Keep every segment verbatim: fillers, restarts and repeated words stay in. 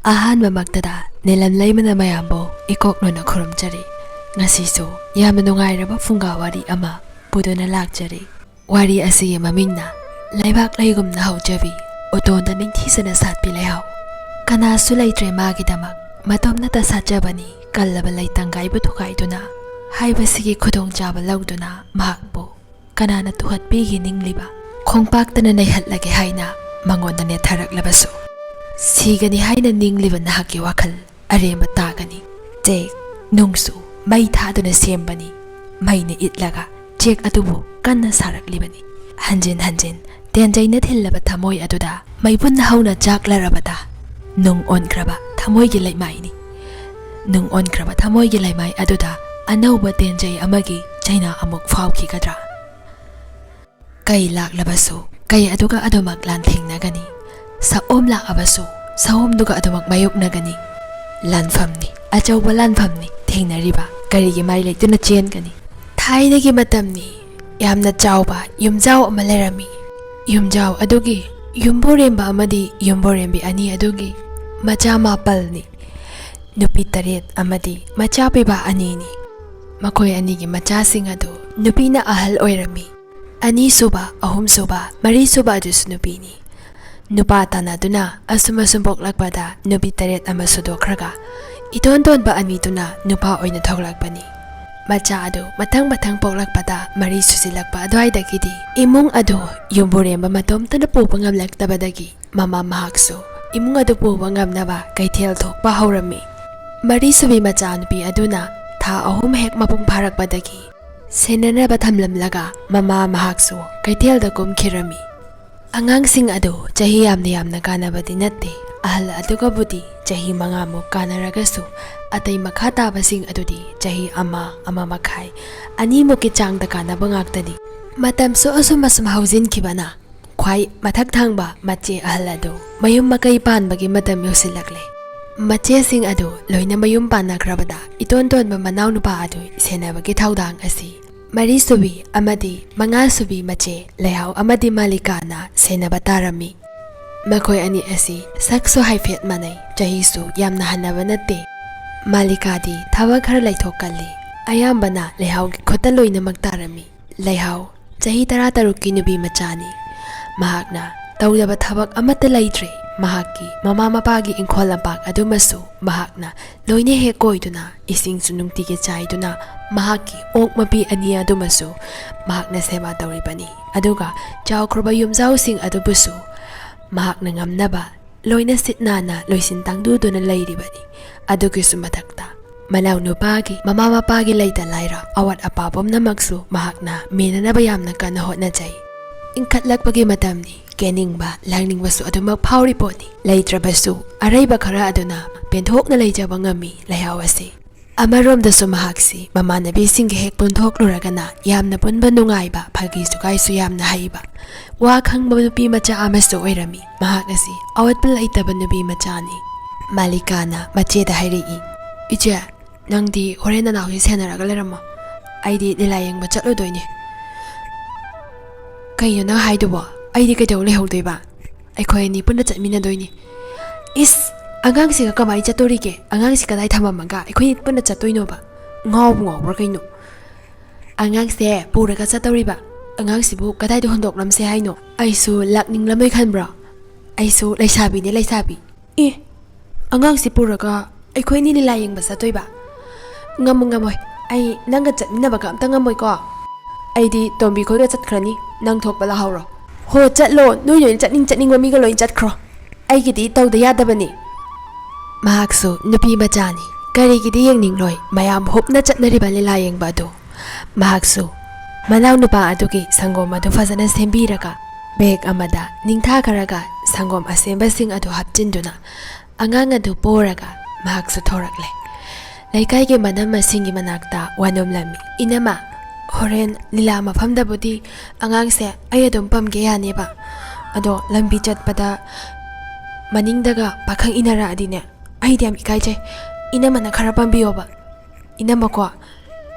ꯑꯍꯥꯟꯕꯃꯛꯇꯗ ꯅꯤꯂꯝ ꯂꯩꯃꯅ ꯃꯌꯥꯝꯕꯨ ꯏꯀꯣꯛ ꯅꯣꯟꯅ ꯈꯨꯔꯨꯝꯖꯔꯤ꯫ ꯉꯁꯤꯁꯨ ꯌꯥꯝꯅ ꯅꯨꯡꯉꯥꯏꯔꯕ ꯐꯨꯡꯒꯥ ꯋꯥꯔꯤ ꯑꯃ ꯄꯨꯗꯨꯅ ꯂꯥꯛꯆꯔꯤ꯫ ꯋꯥꯔꯤ ꯑꯁꯤꯒꯤ ꯃꯃꯤꯡꯅ ꯂꯩꯕꯥꯛ ꯂꯩꯒꯨꯝꯅ ꯍꯧꯖꯕꯤ ꯎꯇꯣꯟꯗ ꯅꯤꯡꯊꯤꯖꯅ ꯁꯥꯠꯄꯤ ꯂꯩꯍꯥꯎ꯫ ꯀꯅꯥꯁꯨ ꯂꯩꯇ꯭ꯔꯦ ꯃꯥꯒꯤꯗꯃꯛ, ꯃꯇꯣꯝꯅꯇ ꯁꯥꯠꯆꯕꯅꯤ꯫ ꯀꯜꯂꯕ ꯂꯩꯇꯪꯒꯥꯏꯕꯨ ꯊꯨꯒꯥꯏꯗꯨꯅ ꯍꯥꯏꯕꯁꯤꯒꯤ ꯈꯨꯗꯣꯡꯆꯥꯕ ꯂꯧꯗꯨꯅ ꯃꯍꯥꯛꯄꯨ ꯀꯅꯥꯅ ꯇꯨꯍꯠꯄꯤꯒꯦ ꯅꯤꯡꯂꯤꯕ? ꯈꯣꯡꯄꯥꯛꯇꯅ ꯅꯩꯍꯠꯂꯒꯦ ꯍꯥꯏꯅ ꯃꯉꯣꯟꯗ ꯅꯦꯠꯊꯔꯛꯂꯕꯁꯨ, ꯁꯤꯒꯅꯤ ꯍꯥꯏꯅ ꯅꯤꯡꯂꯤꯕ ꯅꯍꯥꯛꯀꯤ ꯋꯥꯈꯜ ꯑꯔꯦꯝꯕ ꯇꯥꯒꯅꯤ꯫ ꯆꯦꯛ ꯅꯨꯡꯁꯨ ꯃꯩ ꯊꯥꯗꯨꯅ ꯁꯦꯝꯕꯅꯤ꯫ ꯃꯩꯅ ꯏꯠꯂꯒ ꯆꯦꯛ ꯑꯗꯨꯕꯨ ꯀꯟꯅ ꯁꯥꯔꯛꯂꯤꯕꯅꯤ꯫ ꯍꯟꯖꯤꯟ ꯍꯟꯖꯤꯟ ꯇꯦꯟꯖꯩꯅ ꯊꯤꯜꯂꯕ ꯊꯃꯣꯏ ꯑꯗꯨꯗ ꯃꯩꯕꯨꯟ ꯍꯧꯅ ꯆꯥꯛꯂꯔꯕꯗ, ꯅꯨꯡ ꯑꯣꯟꯈ꯭ꯔꯕ ꯊꯃꯣꯏꯒꯤ ꯂꯩꯃꯥꯏꯅꯤ꯫ ꯅꯨꯡ ꯑꯣꯟꯈ꯭ꯔꯕ ꯊꯃꯣꯏꯒꯤ ꯂꯩꯃꯥꯏ ꯑꯗꯨꯗ ꯑꯅꯧꯕ ꯇꯦꯟꯖꯩ ꯑꯃꯒꯤ ꯆꯩꯅꯥ ꯑꯃꯨꯛ ꯐꯥꯎꯈꯤꯒꯗ꯭ꯔꯥ? ꯀꯩ ꯂꯥꯛꯂꯕꯁꯨ ꯀꯩ ꯑꯗꯨꯒ ꯑꯗꯨꯃꯛ ꯂꯥꯟꯊꯦꯡꯅꯒꯅꯤ꯫ ꯁꯑꯣꯝ ꯂꯥꯛꯂꯕꯁꯨ ꯁꯑꯣꯝꯗꯨꯒ ꯑꯗꯨꯃꯛ ꯃꯥꯌꯣꯛꯅꯒꯅꯤ꯫ ꯂꯥꯟꯐꯝꯅꯤ, ꯑꯆꯧꯕ ꯂꯥꯟꯐꯝꯅꯤ ꯊꯦꯡꯅꯔꯤꯕ꯫ ꯀꯔꯤꯒꯤ ꯃꯥꯏ ꯂꯩꯇꯨꯅ ꯆꯦꯟꯒꯅꯤ? ꯊꯥꯏꯅꯒꯤ ꯃꯇꯝꯅꯤ꯫ ꯌꯥꯝꯅ ꯆꯥꯎꯕ ꯌꯨꯝꯖꯥꯎ ꯑꯃ ꯂꯩꯔꯝꯃꯤ꯫ ꯌꯨꯝꯖꯥꯎ ꯑꯗꯨꯒꯤ ꯌꯨꯝꯕꯨꯔꯦꯝꯕ ꯑꯃꯗꯤ ꯌꯨꯝꯕꯨꯔꯦꯝꯕꯤ ꯑꯅꯤ ꯑꯗꯨꯒꯤ ꯃꯆꯥ ꯃꯥꯄꯜꯅꯤ꯫ ꯅꯨꯄꯤ ꯇꯔꯦꯠ ꯑꯃꯗꯤ ꯃꯆꯥ ꯄꯤꯕ ꯑꯅꯤꯅꯤ꯫ ꯃꯈꯣꯏ ꯑꯅꯤꯒꯤ ꯃꯆꯥꯁꯤꯡ ꯑꯗꯨ ꯅꯨꯄꯤꯅ ꯑꯍꯜ ꯑꯣꯏꯔꯝꯃꯤ꯫ ꯑꯅꯤꯁꯨꯕ, ꯑꯍꯨꯝꯁꯨꯕ, ꯃꯔꯤꯁꯨꯕ ꯑꯗꯨꯁꯨ ꯅꯨꯄꯤꯅꯤ꯫ ꯅꯨꯄꯥ ꯇꯥꯟꯅꯗꯨꯅ ꯑꯁꯨꯝ ꯑꯁꯨꯝ ꯄꯣꯛꯂꯛꯄꯗ ꯅꯨꯄꯤ ꯇꯔꯦꯠ ꯑꯃ ꯁꯨꯗꯣꯛꯈ꯭ꯔꯒ ꯏꯇꯣꯟ ꯇꯣꯟꯕ ꯑꯅꯤꯗꯨꯅ ꯅꯨꯄꯥ ꯑꯣꯏꯅ ꯊꯣꯛꯂꯛꯄꯅꯤ꯫ ꯃꯆꯥ ꯑꯗꯨ ꯃꯊꯪ ꯃꯊꯪ ꯄꯣꯛꯂꯛꯄꯗ ꯃꯔꯤ ꯁꯨꯖꯤꯜꯂꯛꯄ ꯑꯗꯨꯋꯥꯏꯗꯒꯤꯗꯤ ꯏꯃꯨꯡ ꯑꯗꯨ ꯌꯨꯝꯕꯨꯔꯦꯝꯕ ꯃꯇꯣꯝꯇꯅ ꯄꯨꯕ ꯉꯝꯂꯛꯇꯕꯗꯒꯤ ꯃꯃꯥ ꯃꯍꯥꯛꯁꯨ ꯏꯃꯨꯡ ꯑꯗꯨ ꯄꯨꯕ ꯉꯝꯅꯕ ꯀꯩꯊꯦꯜ ꯊꯣꯛꯄ ꯍꯧꯔꯝꯃꯤ꯫ ꯃꯔꯤꯁꯨꯕꯤ ꯃꯆꯥꯅꯨꯄꯤ ꯑꯗꯨꯅ ꯊꯥ ꯑꯍꯨꯝ ꯍꯦꯛ ꯃꯄꯨꯡ ꯐꯥꯔꯛꯄꯗꯒꯤ ꯁꯦꯟꯅꯅꯕ ꯊꯝꯂꯝꯂꯒ ꯃꯃꯥ ꯃꯍꯥꯛꯁꯨ ꯀꯩꯊꯦꯜꯗ ꯀꯨꯝꯈꯤꯔꯝꯃꯤ꯫ ꯑꯉꯥꯡꯁꯤꯡ ꯑꯗꯨ ꯆꯍꯤ ꯌꯥꯝꯅ ꯌꯥꯝꯅ ꯀꯥꯟꯅꯕꯗꯤ ꯅꯠꯇꯦ꯫ ꯑꯍꯜ ꯑꯗꯨꯒꯕꯨꯗꯤ ꯆꯍꯤ ꯃꯉꯥꯃꯨꯛ ꯀꯥꯟꯅꯔꯒꯁꯨ, ꯑꯇꯩ ꯃꯈꯥ ꯇꯥꯕꯁꯤꯡ ꯑꯗꯨꯗꯤ ꯆꯍꯤ ꯑꯃ, ꯑꯃ ꯃꯈꯥꯏ, ꯑꯅꯤꯃꯨꯛꯀꯤ ꯆꯥꯡꯗ ꯀꯥꯟꯅꯕ ꯉꯥꯛꯇꯅꯤ꯫ ꯃꯇꯝꯁꯨ ꯑꯁꯨꯝ ꯑꯁꯨꯝ ꯍꯧꯖꯤꯟꯈꯤꯕꯅ ꯈ꯭ꯋꯥꯏ ꯃꯊꯛ ꯊꯪꯕ ꯃꯆꯦ ꯑꯍꯜ ꯑꯗꯨ ꯃꯌꯨꯝ ꯃꯀꯩ ꯄꯥꯟꯕꯒꯤ ꯃꯇꯝ ꯌꯧꯁꯤꯜꯂꯛꯂꯦ꯫ ꯃꯆꯦꯁꯤꯡ ꯑꯗꯨ ꯂꯣꯏꯅ ꯃꯌꯨꯝ ꯄꯥꯟꯅꯈ꯭ꯔꯕꯗ ꯏꯇꯣꯟ ꯇꯣꯟꯕ ꯃꯅꯥꯎꯅꯨꯄꯥ ꯑꯗꯨ ꯁꯦꯟꯅꯕꯒꯤ ꯊꯧꯗꯥꯡ ꯑꯁꯤ ꯃꯔꯤꯁꯨꯕꯤ ꯑꯃꯗꯤ ꯃꯉꯥꯁꯨꯕꯤ ꯃꯆꯦ ꯂꯩꯍꯥꯎ ꯑꯃꯗꯤ ꯃꯥꯂꯤꯀꯥꯅ ꯁꯦꯟꯅꯕ ꯇꯥꯔꯝꯃꯤ꯫ ꯃꯈꯣꯏ ꯑꯅꯤ ꯑꯁꯤ ꯁꯛꯁꯨ ꯍꯥꯏꯐꯦꯠ ꯃꯥꯟꯅꯩ, ꯆꯍꯤꯁꯨ ꯌꯥꯝꯅ ꯍꯟꯅꯕ ꯅꯠꯇꯦ꯫ ꯃꯥꯂꯤꯀꯥꯗꯤ ꯊꯕꯛ ꯈꯔ ꯂꯩꯊꯣꯛꯀꯜꯂꯤ꯫ ꯑꯌꯥꯝꯕꯅ ꯂꯩꯍꯥꯎꯒꯤ ꯈꯨꯠꯇ ꯂꯣꯏꯅꯃꯛ ꯇꯥꯔꯝꯃꯤ꯫ ꯂꯩꯍꯥꯎ ꯆꯍꯤ ꯇꯔꯥꯇꯔꯨꯛꯀꯤ ꯅꯨꯄꯤ ꯃꯆꯥꯅꯤ꯫ ꯃꯍꯥꯛꯅ ꯇꯧꯗꯕ ꯊꯕꯛ ꯑꯃꯠꯇ ꯂꯩꯇ꯭ꯔꯦ꯫ ꯃꯍꯥꯛꯀꯤ ꯃꯃꯥ ꯃꯄꯥꯒꯤ ꯏꯪꯈꯣꯜ ꯂꯝꯄꯥꯛ ꯑꯗꯨꯃꯁꯨ ꯃꯍꯥꯛꯅ ꯂꯣꯏꯅ ꯍꯦꯛ ꯀꯣꯏꯗꯨꯅ, ꯏꯁꯤꯡꯁꯨ ꯅꯨꯡꯇꯤꯒꯤ ꯆꯥꯏꯗꯨꯅ, ꯃꯍꯥꯛꯀꯤ ꯑꯣꯛ ꯃꯄꯤ ꯑꯅꯤ ꯑꯗꯨꯃꯁꯨ ꯃꯍꯥꯛꯅ ꯁꯦꯕꯥ ꯇꯧꯔꯤꯕꯅꯤ꯫ ꯑꯗꯨꯒ ꯆꯥꯎꯈ꯭ꯔꯕ ꯌꯨꯝꯖꯥꯎꯁꯤꯡ ꯑꯗꯨꯕꯨꯁꯨ ꯃꯍꯥꯛꯅ ꯉꯝꯅꯕ ꯂꯣꯏꯅ ꯁꯤꯠ ꯅꯥꯟꯅ ꯂꯣꯏꯁꯤꯟ ꯇꯥꯡꯗꯨꯗꯨꯅ ꯂꯩꯔꯤꯕꯅꯤ꯫ ꯑꯗꯨꯒꯤꯁꯨ ꯃꯊꯛꯇ ꯃꯅꯥꯎ ꯅꯨꯄꯥꯒꯤ ꯃꯃꯥ ꯃꯄꯥꯒꯤ ꯂꯩꯇ ꯂꯥꯏꯔ, ꯑꯋꯥꯠ ꯑꯄꯥ ꯄꯨꯝꯅꯃꯛꯁꯨ ꯃꯍꯥꯛꯅ ꯃꯦꯟꯅꯅꯕ ꯌꯥꯝꯅ ꯀꯟꯅ ꯍꯣꯠꯅꯖꯩ꯫ ꯏꯟꯈꯠꯂꯛꯄꯒꯤ ꯃꯇꯝꯅꯤ, ꯀꯦꯅꯤꯡꯕ ꯂꯥꯡꯅꯤꯡꯕꯁꯨ ꯑꯗꯨꯃꯛ ꯐꯥꯎꯔꯤ ꯄꯣꯠꯅꯤ꯫ ꯂꯩꯇ꯭ꯔꯕꯁꯨ ꯑꯔꯩꯕ ꯈꯔ ꯑꯗꯨꯅ ꯄꯦꯟꯊꯣꯛꯅ ꯂꯩꯖꯕ ꯉꯝꯃꯤ ꯂꯩꯍꯥꯎ ꯑꯁꯤ꯫ ꯑꯃꯔꯣꯝꯗꯁꯨ ꯃꯍꯥꯛꯁꯤ ꯃꯃꯥꯟꯅꯕꯤꯁꯤꯡꯒ ꯍꯦꯛ ꯄꯨꯟꯊꯣꯛꯂꯨꯔꯒꯅ ꯌꯥꯝꯅ ꯄꯨꯟꯕ ꯅꯨꯡꯉꯥꯏꯕ, ꯐꯥꯒꯤ ꯖꯨꯒꯥꯏꯁꯨ ꯌꯥꯝꯅ ꯍꯩꯕ, ꯋꯥ ꯈꯪꯕ ꯅꯨꯄꯤ ꯃꯆꯥ ꯑꯃꯁꯨ ꯑꯣꯏꯔꯝꯃꯤ꯫ ꯃꯍꯥꯛ ꯑꯁꯤ ꯑꯋꯥꯠꯄ ꯂꯩꯇꯕ ꯅꯨꯄꯤ ꯃꯆꯥꯅꯤ꯫ ꯃꯥꯂꯤꯀꯥꯅ ꯃꯆꯦꯗ ꯍꯥꯏꯔꯛꯏ, "ꯏꯆꯦ, ꯅꯪꯗꯤ ꯍꯣꯔꯦꯟ ꯅꯅꯥꯎꯁꯤ ꯁꯦꯟꯅꯔꯒ ꯂꯩꯔꯝꯃꯣ꯫ ꯑꯩꯗꯤ ꯂꯤꯂꯥ ꯌꯦꯡꯕ ꯆꯠꯂꯨꯗꯣꯏꯅꯦ꯫" "ꯀꯩꯅꯣ ꯅꯪ ꯍꯥꯏꯗꯨꯕꯣ? ꯑꯩꯗꯤ ꯀꯩꯗꯧ ꯂꯩꯍꯧꯗꯣꯏꯕ? ꯑꯩꯈꯣꯏ ꯑꯅꯤ ꯄꯨꯟꯅ ꯆꯠꯃꯤꯟꯅꯗꯣꯏꯅꯤ꯫" "ꯏꯁ, ꯑꯉꯥꯡꯁꯤꯒ ꯀꯃꯥꯏꯅ ꯆꯠꯇꯣꯔꯤꯒꯦ? ꯑꯉꯥꯡꯁꯤ ꯀꯗꯥꯏ ꯊꯝꯃꯝꯃꯒ ꯑꯩꯈꯣꯏ ꯄꯨꯟꯅ ꯆꯠꯇꯣꯏꯅꯣꯕ? ꯉꯥꯎꯕꯨ ꯉꯥꯎꯕ꯭ꯔꯥ ꯀꯩꯅꯣ? ꯑꯉꯥꯡꯁꯦ ꯄꯨꯔꯒ ꯆꯠꯇꯧꯔꯤꯕ꯫ ꯑꯉꯥꯡꯁꯤꯕꯨ ꯀꯗꯥꯏꯗ ꯍꯨꯟꯗꯣꯛꯂꯝꯁꯦ ꯍꯥꯏꯅꯣ? ꯑꯩꯁꯨ ꯂꯥꯛꯅꯤꯡꯂꯝꯃꯣꯏ ꯈꯟꯕ꯭ꯔꯣ? ꯑꯩꯁꯨ ꯂꯩꯁꯥꯕꯤꯅꯦ, ꯂꯩꯁꯥꯕꯤ꯫" "ꯑꯦ, ꯑꯉꯥꯡꯁꯤ ꯄꯨꯔꯒ ꯑꯩꯈꯣꯏ ꯑꯅꯤ ꯂꯤꯂꯥ ꯌꯦꯡꯕ ꯆꯠꯇꯣꯏꯕ? ꯉꯝꯃꯣ, ꯉꯝꯃꯣꯏ꯫ ꯑꯩ ꯅꯪꯒ ꯆꯠꯃꯤꯟꯅꯕꯒ ꯑꯝꯇ ꯉꯝꯃꯣꯏꯀꯣ꯫ ꯑꯩꯗꯤ ꯇꯣꯝꯕꯤ ꯈꯣꯏꯒ ꯆꯠꯈ꯭ꯔꯅꯤ꯫ ꯅꯪ ꯊꯣꯛꯄ ꯂꯥꯍꯧꯔꯣ꯫" "ꯍꯣ, ꯆꯠꯂꯣ꯫ ꯅꯣꯏ ꯂꯣꯏꯅ ꯆꯠꯅꯤꯡ ꯆꯠꯅꯤꯡꯕ ꯃꯤꯒ ꯂꯣꯏꯅ ꯆꯠꯈ꯭ꯔꯣ꯫ ꯑꯩꯒꯤꯗꯤ ꯇꯧꯗ ꯌꯥꯗꯕꯅꯤ꯫" ꯃꯍꯥꯛꯁꯨ ꯅꯨꯄꯤ ꯃꯆꯥꯅꯤ, ꯀꯔꯤꯒꯤꯗꯤ ꯌꯦꯡꯅꯤꯡꯂꯣꯏ? ꯃꯌꯥꯝ ꯍꯨꯞꯅ ꯆꯠꯅꯔꯤꯕ ꯂꯤꯂꯥ ꯌꯦꯡꯕ ꯑꯗꯨ꯫ ꯃꯍꯥꯛꯁꯨ ꯃꯅꯥꯎꯅꯨꯄꯥ ꯑꯗꯨꯒꯤ ꯁꯪꯒꯣꯝ ꯑꯗꯨ ꯐꯖꯅ ꯁꯦꯝꯕꯤꯔꯒ, ꯕꯦꯒ ꯑꯃꯗ ꯅꯤꯡꯊꯥ ꯈꯔꯒ ꯁꯪꯒꯣꯝ ꯑꯁꯦꯝꯕꯁꯤꯡ ꯑꯗꯨ ꯍꯥꯞꯆꯤꯟꯗꯨꯅ, ꯑꯉꯥꯡ ꯑꯗꯨ ꯄꯣꯔꯒ ꯃꯍꯥꯛꯁꯨ ꯊꯣꯔꯛꯂꯦ꯫ ꯂꯩꯀꯥꯏꯒꯤ ꯃꯅꯝꯃꯁꯤꯡꯒꯤ ꯃꯅꯥꯛꯇ ꯋꯥꯅꯣꯝꯂꯝꯃꯤ꯫ "ꯏꯅꯝꯃ, ꯍꯣꯔꯦꯟ ꯂꯤꯂꯥ ꯃꯐꯝꯗꯕꯨꯗꯤ ꯑꯉꯥꯡꯁꯦ ꯑꯩ ꯑꯗꯨꯝ ꯄꯝꯒꯦ ꯌꯥꯅꯦꯕ꯫ ꯑꯗꯣ ꯂꯝꯕꯤ ꯆꯠꯄꯗ ꯃꯅꯤꯡꯗꯒ ꯄꯥꯈꯪ ꯏꯟꯅꯔꯛꯑꯗꯤꯅꯦ, ꯑꯩꯗꯤ ꯌꯥꯝ ꯏꯀꯥꯏꯖꯩ꯫ ꯏꯅꯝꯃꯅ ꯈꯔ ꯄꯥꯝꯕꯤꯌꯣꯕ, ꯏꯅꯝꯃꯀꯣ꯫"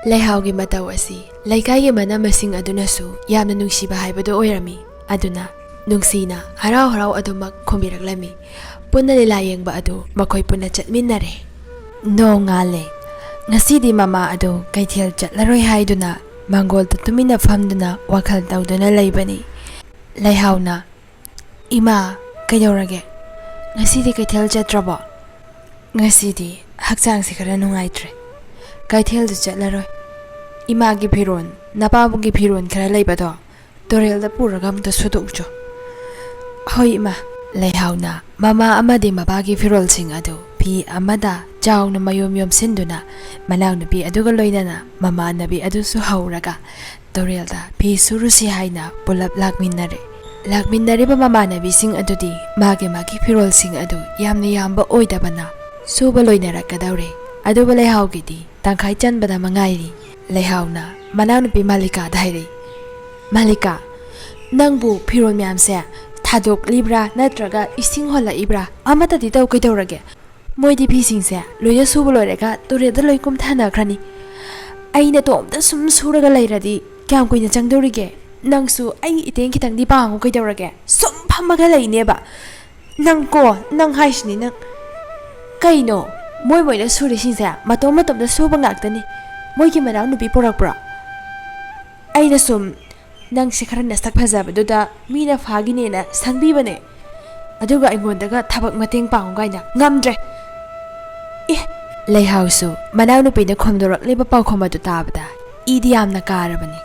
ꯂꯩꯍꯥꯎꯒꯤ ꯃꯇꯧ ꯑꯁꯤ ꯂꯩꯀꯥꯏꯒꯤ ꯃꯅꯝꯃꯁꯤꯡ ꯑꯗꯨꯅꯁꯨ ꯌꯥꯝꯅ ꯅꯨꯡꯁꯤꯕ ꯍꯥꯏꯕꯗꯨ ꯑꯣꯏꯔꯝꯃꯤ꯫ ꯑꯗꯨꯅ ꯅꯨꯡꯁꯤꯅ ꯍꯔꯥꯎ ꯍꯔꯥꯎ ꯑꯗꯨꯃꯛ ꯈꯨꯝꯕꯤꯔꯛꯂꯝꯃꯤ꯫ ꯄꯨꯟꯅ ꯂꯤꯂꯥ ꯌꯦꯡꯕ ꯑꯗꯨ ꯃꯈꯣꯏ ꯄꯨꯟꯅ ꯆꯠꯃꯤꯟꯅꯔꯦ꯫ ꯅꯣꯡꯉꯥꯜꯂꯦ꯫ ꯉꯁꯤꯗꯤ ꯃꯃꯥ ꯑꯗꯨ ꯀꯩꯊꯦꯜ ꯆꯠꯂꯔꯣꯏ ꯍꯥꯏꯗꯨꯅ ꯃꯥꯡꯒꯣꯜꯗ ꯇꯨꯃꯤꯟꯅ ꯐꯝꯗꯨꯅ ꯋꯥꯈꯜ ꯇꯧꯗꯨꯅ ꯂꯩꯕꯅꯤ꯫ ꯂꯩꯍꯥꯎꯅ, "ꯏꯃꯥ, ꯀꯩꯗꯧꯔꯒꯦ? ꯉꯁꯤꯗꯤ ꯀꯩꯊꯦꯜ ꯆꯠꯇ꯭ꯔꯕꯣ?" "ꯉꯁꯤꯗꯤ ꯍꯛꯆꯥꯡꯁꯦ ꯈꯔ ꯅꯨꯡꯉꯥꯏꯇ꯭ꯔꯦ꯫ ꯀꯩꯊꯦꯜꯗꯨ ꯆꯠꯂꯔꯣꯏ꯫ ꯏꯃꯥꯒꯤ ꯐꯤꯔꯣꯜ, ꯅꯄꯥꯕꯨꯡꯒꯤ ꯐꯤꯔꯣꯜ ꯈꯔ ꯂꯩꯕꯗꯣ ꯇꯨꯔꯦꯜꯗ ꯄꯨꯔꯒ ꯑꯝꯇ ꯁꯨꯗꯣꯛꯆꯣ꯫" "ꯍꯣꯏ, ꯏꯃꯥ꯫" ꯂꯩꯍꯥꯎꯅ ꯃꯃꯥ ꯑꯃꯗꯤ ꯃꯄꯥꯒꯤ ꯐꯤꯔꯣꯜꯁꯤꯡ ꯑꯗꯨ ꯐꯤ ꯑꯃꯗ ꯆꯥꯎꯅ ꯃꯌꯨꯝ ꯌꯣꯝꯁꯤꯟꯗꯨꯅ ꯃꯅꯥꯎꯅꯨꯄꯤ ꯑꯗꯨꯒ ꯂꯣꯏꯅꯅ ꯃꯃꯥꯟꯅꯕꯤ ꯑꯗꯨꯁꯨ ꯍꯧꯔꯒ ꯇꯨꯔꯦꯜꯗ ꯐꯤ ꯁꯨꯔꯨꯁꯤ ꯍꯥꯏꯅ ꯄꯨꯂꯞ ꯂꯥꯛꯃꯤꯟꯅꯔꯦ꯫ ꯂꯥꯛꯃꯤꯟꯅꯔꯤꯕ ꯃꯃꯥꯟꯅꯕꯤꯁꯤꯡ ꯑꯗꯨꯗꯤ ꯃꯥꯒꯤ ꯃꯥꯒꯤ ꯐꯤꯔꯣꯜꯁꯤꯡ ꯑꯗꯨ ꯌꯥꯝꯅ ꯌꯥꯝꯕ ꯑꯣꯏꯗꯕꯅ ꯁꯨꯕ ꯂꯣꯏꯅꯔꯛꯀꯗꯧꯔꯦ꯫ ꯑꯗꯨꯕꯨ ꯂꯩꯍꯥꯎꯒꯤꯗꯤ ꯇꯪꯈꯥꯏ ꯆꯟꯕꯗ ꯃꯉꯥꯏꯔꯤ꯫ ꯂꯩꯍꯥꯎꯅ ꯃꯅꯥꯎꯅꯨꯄꯤ ꯃꯥꯂꯤꯀꯥꯗ ꯍꯥꯏꯔꯛꯏ, "ꯃꯥꯂꯤꯀꯥ, ꯅꯪꯕꯨ ꯐꯤꯔꯣꯜ ꯃꯌꯥꯝꯁꯦ ꯊꯥꯗꯣꯛꯂꯤꯕ꯭ꯔꯥ ꯅꯠꯇ꯭ꯔꯒ ꯏꯁꯤꯡ ꯍꯣꯜꯂꯛꯏꯕ꯭ꯔꯥ? ꯑꯃꯠꯇꯗꯤ ꯇꯧ, ꯀꯩꯗꯧꯔꯒꯦ? ꯃꯣꯏꯗꯤ ꯐꯤꯁꯤꯡꯁꯦ ꯂꯣꯏꯅ ꯁꯨꯕ ꯂꯣꯏꯔꯒ ꯇꯨꯔꯦꯜꯗ ꯂꯣꯏ ꯀꯨꯝꯊꯅꯈ꯭ꯔꯅꯤ꯫ ꯑꯩ ꯅꯇꯣꯝꯇ ꯁꯨꯝ ꯁꯨꯔꯒ ꯂꯩꯔꯗꯤ ꯀꯌꯥꯝ ꯀꯨꯏꯅ ꯆꯪꯗꯧꯔꯤꯒꯦ? ꯅꯪꯁꯨ ꯑꯩꯒꯤ ꯏꯇꯦꯡ ꯈꯤꯇꯪꯗꯤ ꯄꯥꯡꯉꯨ, ꯀꯩꯗꯧꯔꯒꯦ? ꯁꯨꯝ ꯐꯝꯃꯒ ꯂꯩꯅꯦꯕ꯫ ꯅꯪ ꯀꯣ, ꯅꯪ ꯍꯥꯏꯁꯤꯅꯤ ꯅꯪ꯫ ꯀꯩꯅꯣ? ꯃꯣꯏ ꯃꯣꯏꯅ ꯁꯨꯔꯤꯁꯤꯡꯁꯦ ꯃꯇꯣꯝ ꯃꯇꯣꯝꯗ ꯁꯨꯕ ꯉꯥꯛꯇꯅꯤ꯫ ꯃꯣꯏꯒꯤ ꯃꯅꯥꯎꯅꯨꯄꯤ ꯄꯨꯔꯛꯄ꯭ꯔꯣ?" "ꯑꯩꯅ ꯁꯨꯝ ꯅꯪꯁꯦ ꯈꯔ ꯅꯁꯛ ꯐꯖꯕꯗꯨꯗ ꯃꯤꯅ ꯐꯥꯒꯤꯅꯦꯅ ꯁꯪꯕꯤꯕꯅꯦ꯫ ꯑꯗꯨꯒ ꯑꯩꯉꯣꯟꯗꯒ ꯊꯕꯛ ꯃꯇꯦꯡ ꯄꯥꯡꯉꯨ ꯀꯥꯏꯅ ꯉꯝꯗ꯭ꯔꯦ꯫" ꯑꯦ, ꯂꯩꯍꯥꯎꯁꯨ ꯃꯅꯥꯎꯅꯨꯄꯤꯅ ꯈꯣꯝꯗꯣꯔꯛꯂꯤꯕ ꯄꯥꯎꯈꯨꯝ ꯑꯗꯨ ꯇꯥꯕꯗ ꯏꯗꯤ ꯌꯥꯝꯅ ꯀꯥꯔꯕꯅꯤ꯫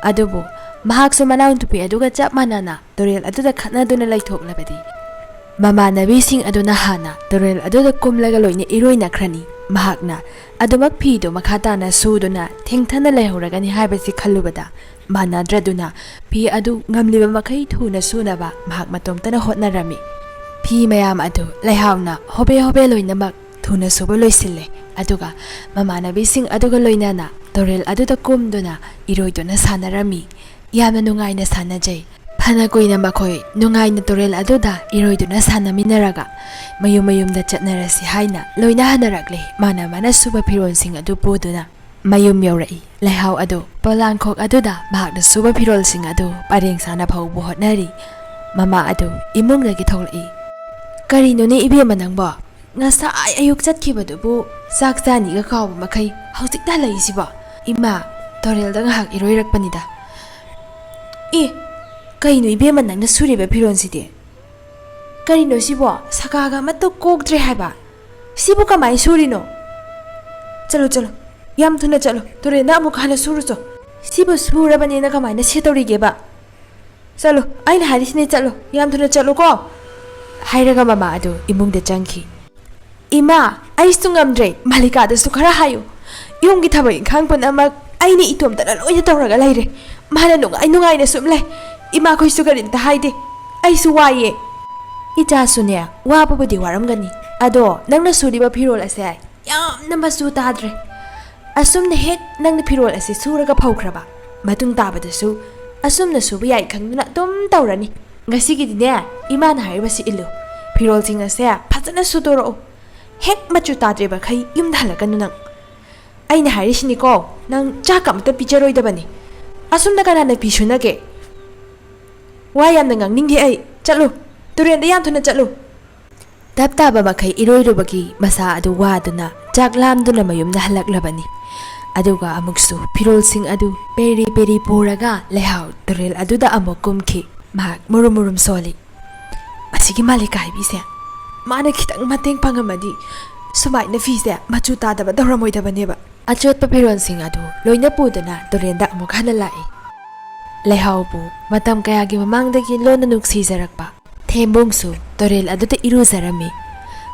ꯑꯗꯨꯕꯨ ꯃꯍꯥꯛꯁꯨ ꯃꯅꯥꯎꯅꯨꯄꯤ ꯑꯗꯨꯒ ꯆꯞ ꯃꯥꯟꯅꯅ ꯇꯨꯔꯦꯜ ꯑꯗꯨꯗ ꯈꯠꯅꯗꯨꯅ ꯂꯩꯊꯣꯛꯂꯕꯗꯤ ꯃꯃꯥꯟꯅꯕꯤꯁꯤꯡ ꯑꯗꯨꯅ ꯍꯥꯟꯅ ꯇꯨꯔꯦꯜ ꯑꯗꯨꯗ ꯀꯨꯝꯂꯒ ꯂꯣꯏꯅ ꯏꯔꯣꯏꯅꯈ꯭ꯔꯅꯤ꯫ ꯃꯍꯥꯛꯅ ꯑꯗꯨꯃꯛ ꯐꯤꯗꯨ ꯃꯈꯥ ꯇꯥꯅ ꯁꯨꯗꯨꯅ ꯊꯦꯡꯊꯅ ꯂꯩꯍꯧꯔꯒꯅꯤ ꯍꯥꯏꯕꯁꯤ ꯈꯜꯂꯨꯕꯗ ꯃꯥꯟꯅꯗ꯭ꯔꯗꯨꯅ ꯐꯤ ꯑꯗꯨ ꯉꯝꯂꯤꯕ ꯃꯈꯩ ꯊꯨꯅ ꯁꯨꯅꯕ ꯃꯍꯥꯛ ꯃꯇꯣꯝꯇꯅ ꯍꯣꯠꯅꯔꯝꯃꯤ꯫ ꯐꯤ ꯃꯌꯥꯝ ꯑꯗꯨ ꯂꯩꯍꯥꯎꯅ ꯍꯣꯕꯦ ꯍꯣꯕꯦ ꯂꯣꯏꯅꯃꯛ ꯊꯨꯅ ꯁꯨꯕ ꯂꯣꯏꯁꯤꯜꯂꯦ꯫ ꯑꯗꯨꯒ ꯃꯃꯥꯟꯅꯕꯤꯁꯤꯡ ꯑꯗꯨꯒ ꯂꯣꯏꯅꯅ ꯇꯨꯔꯦꯜ ꯑꯗꯨꯗ ꯀꯨꯝꯗꯨꯅ ꯏꯔꯣꯏꯗꯨꯅ ꯁꯥꯟꯅꯔꯝꯃꯤ꯫ ꯌꯥꯝꯅ ꯅꯨꯡꯉꯥꯏꯅ ꯁꯥꯟꯅꯖꯩ꯫ ꯐꯅ ꯀꯨꯏꯅ ꯃꯈꯣꯏ ꯅꯨꯡꯉꯥꯏꯅ ꯇꯨꯔꯦꯜ ꯑꯗꯨꯗ ꯏꯔꯣꯏꯗꯨꯅ ꯁꯥꯟꯅꯃꯤꯟꯅꯔꯒ ꯃꯌꯨꯝ ꯃꯌꯨꯝꯗ ꯆꯠꯅꯔꯁꯤ ꯍꯥꯏꯅ ꯂꯣꯏꯅ ꯍꯟꯅꯔꯛꯂꯦ꯫ ꯃꯥꯅ ꯃꯥꯅ ꯁꯨꯕ ꯐꯤꯔꯣꯜꯁꯤꯡ ꯑꯗꯨ ꯄꯨꯗꯨꯅ ꯃꯌꯨꯝ ꯌꯧꯔꯛꯏ꯫ ꯂꯩꯍꯥꯎ ꯑꯗꯨ ꯄꯣꯂꯥꯡꯈꯣꯛ ꯑꯗꯨꯗ ꯃꯍꯥꯛꯅ ꯁꯨꯕ ꯐꯤꯔꯣꯜꯁꯤꯡ ꯑꯗꯨ ꯄꯔꯦꯡ ꯁꯥꯅ ꯐꯧꯕ ꯍꯣꯠꯅꯔꯤ꯫ ꯃꯃꯥ ꯑꯗꯨ ꯏꯃꯨꯡꯗꯒꯤ ꯊꯣꯛꯂꯛꯏ꯫ "ꯀꯔꯤꯅꯣꯅꯦ ꯏꯕꯦꯝꯃ ꯅꯪꯕꯣ? ꯉꯁꯥꯏ ꯑꯌꯨꯛ ꯆꯠꯈꯤꯕꯗꯨꯕꯨ ꯆꯥꯛ ꯆꯥꯅꯤꯒ ꯀꯥꯎꯕ ꯃꯈꯩ ꯍꯧꯖꯤꯛꯇ ꯍꯜꯂꯛꯏꯁꯤꯕꯣ? ꯏꯃꯥ, ꯇꯣꯔꯦꯜꯗ ꯉꯥꯏꯍꯥꯛ ꯏꯔꯣꯏꯔꯛꯄꯅꯤꯗ꯫" "ꯑꯦ, ꯀꯩꯅꯣ ꯏꯕꯦꯝꯃ ꯅꯪꯅ ꯁꯨꯔꯤꯕ ꯐꯤꯔꯣꯜꯁꯤꯗꯤ? ꯀꯔꯤꯅꯣ ꯁꯤꯕꯣ? ꯁꯀꯥꯒ ꯑꯃꯠꯇ ꯀꯣꯛꯇ꯭ꯔꯦ ꯍꯥꯏꯕ꯫ ꯁꯤꯕꯨ ꯀꯃꯥꯏꯅ ꯁꯨꯔꯤꯅꯣ? ꯆꯠꯂꯣ, ꯆꯠꯂꯣ, ꯌꯥꯝ ꯊꯨꯅ ꯆꯠꯂꯣ, ꯇꯨꯔꯦꯜꯗ ꯑꯃꯨꯛ ꯍꯟꯅ ꯁꯨꯔꯨꯆꯣ꯫ ꯁꯤꯕꯨ ꯁꯨꯔꯕꯅꯦꯅ ꯀꯃꯥꯏꯅ ꯁꯦꯠꯇꯧꯔꯤꯒꯦꯕ? ꯆꯠꯂꯣ, ꯑꯩꯅ ꯍꯥꯏꯔꯤꯁꯤꯅꯦ, ꯆꯠꯂꯣ, ꯌꯥꯝ ꯊꯨꯅ ꯆꯠꯂꯣꯀꯣ," ꯍꯥꯏꯔꯒ ꯃꯃꯥ ꯑꯗꯨ ꯏꯃꯨꯡꯗ ꯆꯪꯈꯤ꯫ "ꯏꯃꯥ, ꯑꯩꯁꯨ ꯉꯝꯗ꯭ꯔꯦ, ꯃꯥꯂꯤꯀꯥꯗꯁꯨ ꯈꯔ ꯍꯥꯏꯌꯨ꯫ ꯌꯨꯝꯒꯤ ꯊꯕꯛ ꯏꯪꯈꯥꯡ ꯄꯨꯝꯅꯃꯛ ꯑꯩꯅ ꯏꯇꯣꯝꯇꯅ ꯂꯣꯏꯅ ꯇꯧꯔꯒ ꯂꯩꯔꯦ꯫ ꯃꯥꯅ ꯅꯨꯡꯉꯥꯏ ꯅꯨꯡꯉꯥꯏꯅ ꯁꯨꯝ ꯂꯩ꯫ ꯏꯃꯥꯈꯣꯏꯁꯨ ꯀꯔꯤꯝꯇ ꯍꯥꯏꯗꯦ꯫ ꯑꯩꯁꯨ ꯋꯥꯏꯌꯦ꯫" "ꯏꯆꯥꯁꯨꯅꯦ, ꯋꯥꯕꯕꯨꯗꯤ ꯋꯥꯔꯝꯒꯅꯤ, ꯑꯗꯣ ꯅꯪꯅ ꯁꯨꯔꯤꯕ ꯐꯤꯔꯣꯜ ꯑꯁꯦ ꯌꯥꯝꯅ ꯃꯆꯨ ꯇꯥꯗ꯭ꯔꯦ꯫ ꯑꯁꯨꯝꯅ ꯍꯦꯛ ꯅꯪꯅ ꯐꯤꯔꯣꯜ ꯑꯁꯤ ꯁꯨꯔꯒ ꯐꯧꯈ꯭ꯔꯕ ꯃꯇꯨꯡ ꯇꯥꯕꯗꯁꯨ ꯑꯁꯨꯝꯅ ꯁꯨꯕ ꯌꯥꯏ ꯈꯪꯗꯨꯅ ꯑꯗꯨꯝ ꯇꯧꯔꯅꯤ꯫ ꯉꯁꯤꯒꯤꯗꯤꯅꯦ, ꯏꯃꯥꯅ ꯍꯥꯏꯔꯤꯕꯁꯤ ꯏꯜꯂꯨ꯫ ꯐꯤꯔꯣꯜꯁꯤꯡ ꯑꯁꯦ ꯐꯖꯅ ꯁꯨꯗꯣꯔꯛꯎ꯫ ꯍꯦꯛ ꯃꯆꯨ ꯇꯥꯗ꯭ꯔꯤꯕꯈꯩ ꯌꯨꯝꯗ ꯍꯜꯂꯛꯀꯅꯨ ꯅꯪ꯫ ꯑꯩꯅ ꯍꯥꯏꯔꯤꯁꯤꯅꯤꯀꯣ, ꯅꯪ ꯆꯥꯛꯀ ꯑꯃꯇ ꯄꯤꯖꯔꯣꯏꯗꯕꯅꯤ꯫ ꯑꯁꯨꯝꯅ ꯀꯅꯥꯅ ꯐꯤ ꯁꯨꯅꯒꯦ? ꯋꯥ ꯌꯥꯝꯅ ꯉꯥꯡꯅꯤꯡꯗꯦ ꯑꯩ꯫ ꯆꯠꯂꯨ, ꯇꯨꯔꯦꯜꯗ ꯌꯥꯝ ꯊꯨꯅ ꯆꯠꯂꯨ꯫" ꯇꯞ ꯇꯥꯕ ꯃꯈꯩ ꯏꯔꯣꯏꯔꯨꯕꯒꯤ ꯃꯁꯥ ꯑꯗꯨ ꯋꯥꯗꯨꯅ ꯆꯥꯛ ꯂꯥꯝꯗꯨꯅ ꯃꯌꯨꯝꯗ ꯍꯜꯂꯛꯂꯕꯅꯤ꯫ ꯑꯗꯨꯒ ꯑꯃꯨꯛꯁꯨ ꯐꯤꯔꯣꯜꯁꯤꯡ ꯑꯗꯨ ꯄꯦꯔꯤ ꯄꯦꯔꯤ ꯄꯨꯔꯒ ꯂꯩꯍꯥꯎ ꯇꯨꯔꯦꯜ ꯑꯗꯨꯗ ꯑꯃꯨꯛ ꯀꯨꯝꯈꯤ꯫ ꯃꯍꯥꯛ ꯃꯨꯔꯨꯝ ꯃꯨꯔꯨꯝ ꯁꯣꯜꯂꯤ꯫ "ꯃꯁꯤꯒꯤ ꯃꯥꯂꯤꯀꯥ ꯍꯥꯏꯕꯤꯁꯦ, ꯃꯥꯅ ꯈꯤꯇꯪ ꯃꯇꯦꯡ ꯄꯥꯡꯉꯝꯃꯗꯤ ꯁꯨꯃꯥꯏꯅ ꯐꯤꯁꯦ ꯃꯆꯨ ꯇꯥꯗꯕ ꯇꯧꯔꯝꯃꯣꯏꯗꯕꯅꯦꯕ꯫" ꯑꯆꯣꯠꯄ ꯐꯤꯔꯣꯜꯁꯤꯡ ꯑꯗꯨ ꯂꯣꯏꯅ ꯄꯨꯗꯨꯅ ꯇꯨꯔꯦꯜꯗ ꯑꯃꯨꯛ ꯍꯟꯅ ꯂꯥꯛꯏ꯫ ꯂꯩꯍꯥꯎꯕꯨ ꯃꯇꯝ ꯀꯌꯥꯒꯤ ꯃꯃꯥꯡꯗꯒꯤ ꯂꯣꯟꯅ ꯅꯨꯡꯁꯤꯖꯔꯛꯄ ꯊꯦꯝꯕꯨꯡꯁꯨ ꯇꯨꯔꯦꯜ ꯑꯗꯨꯗ ꯏꯔꯨꯖꯔꯝꯃꯤ꯫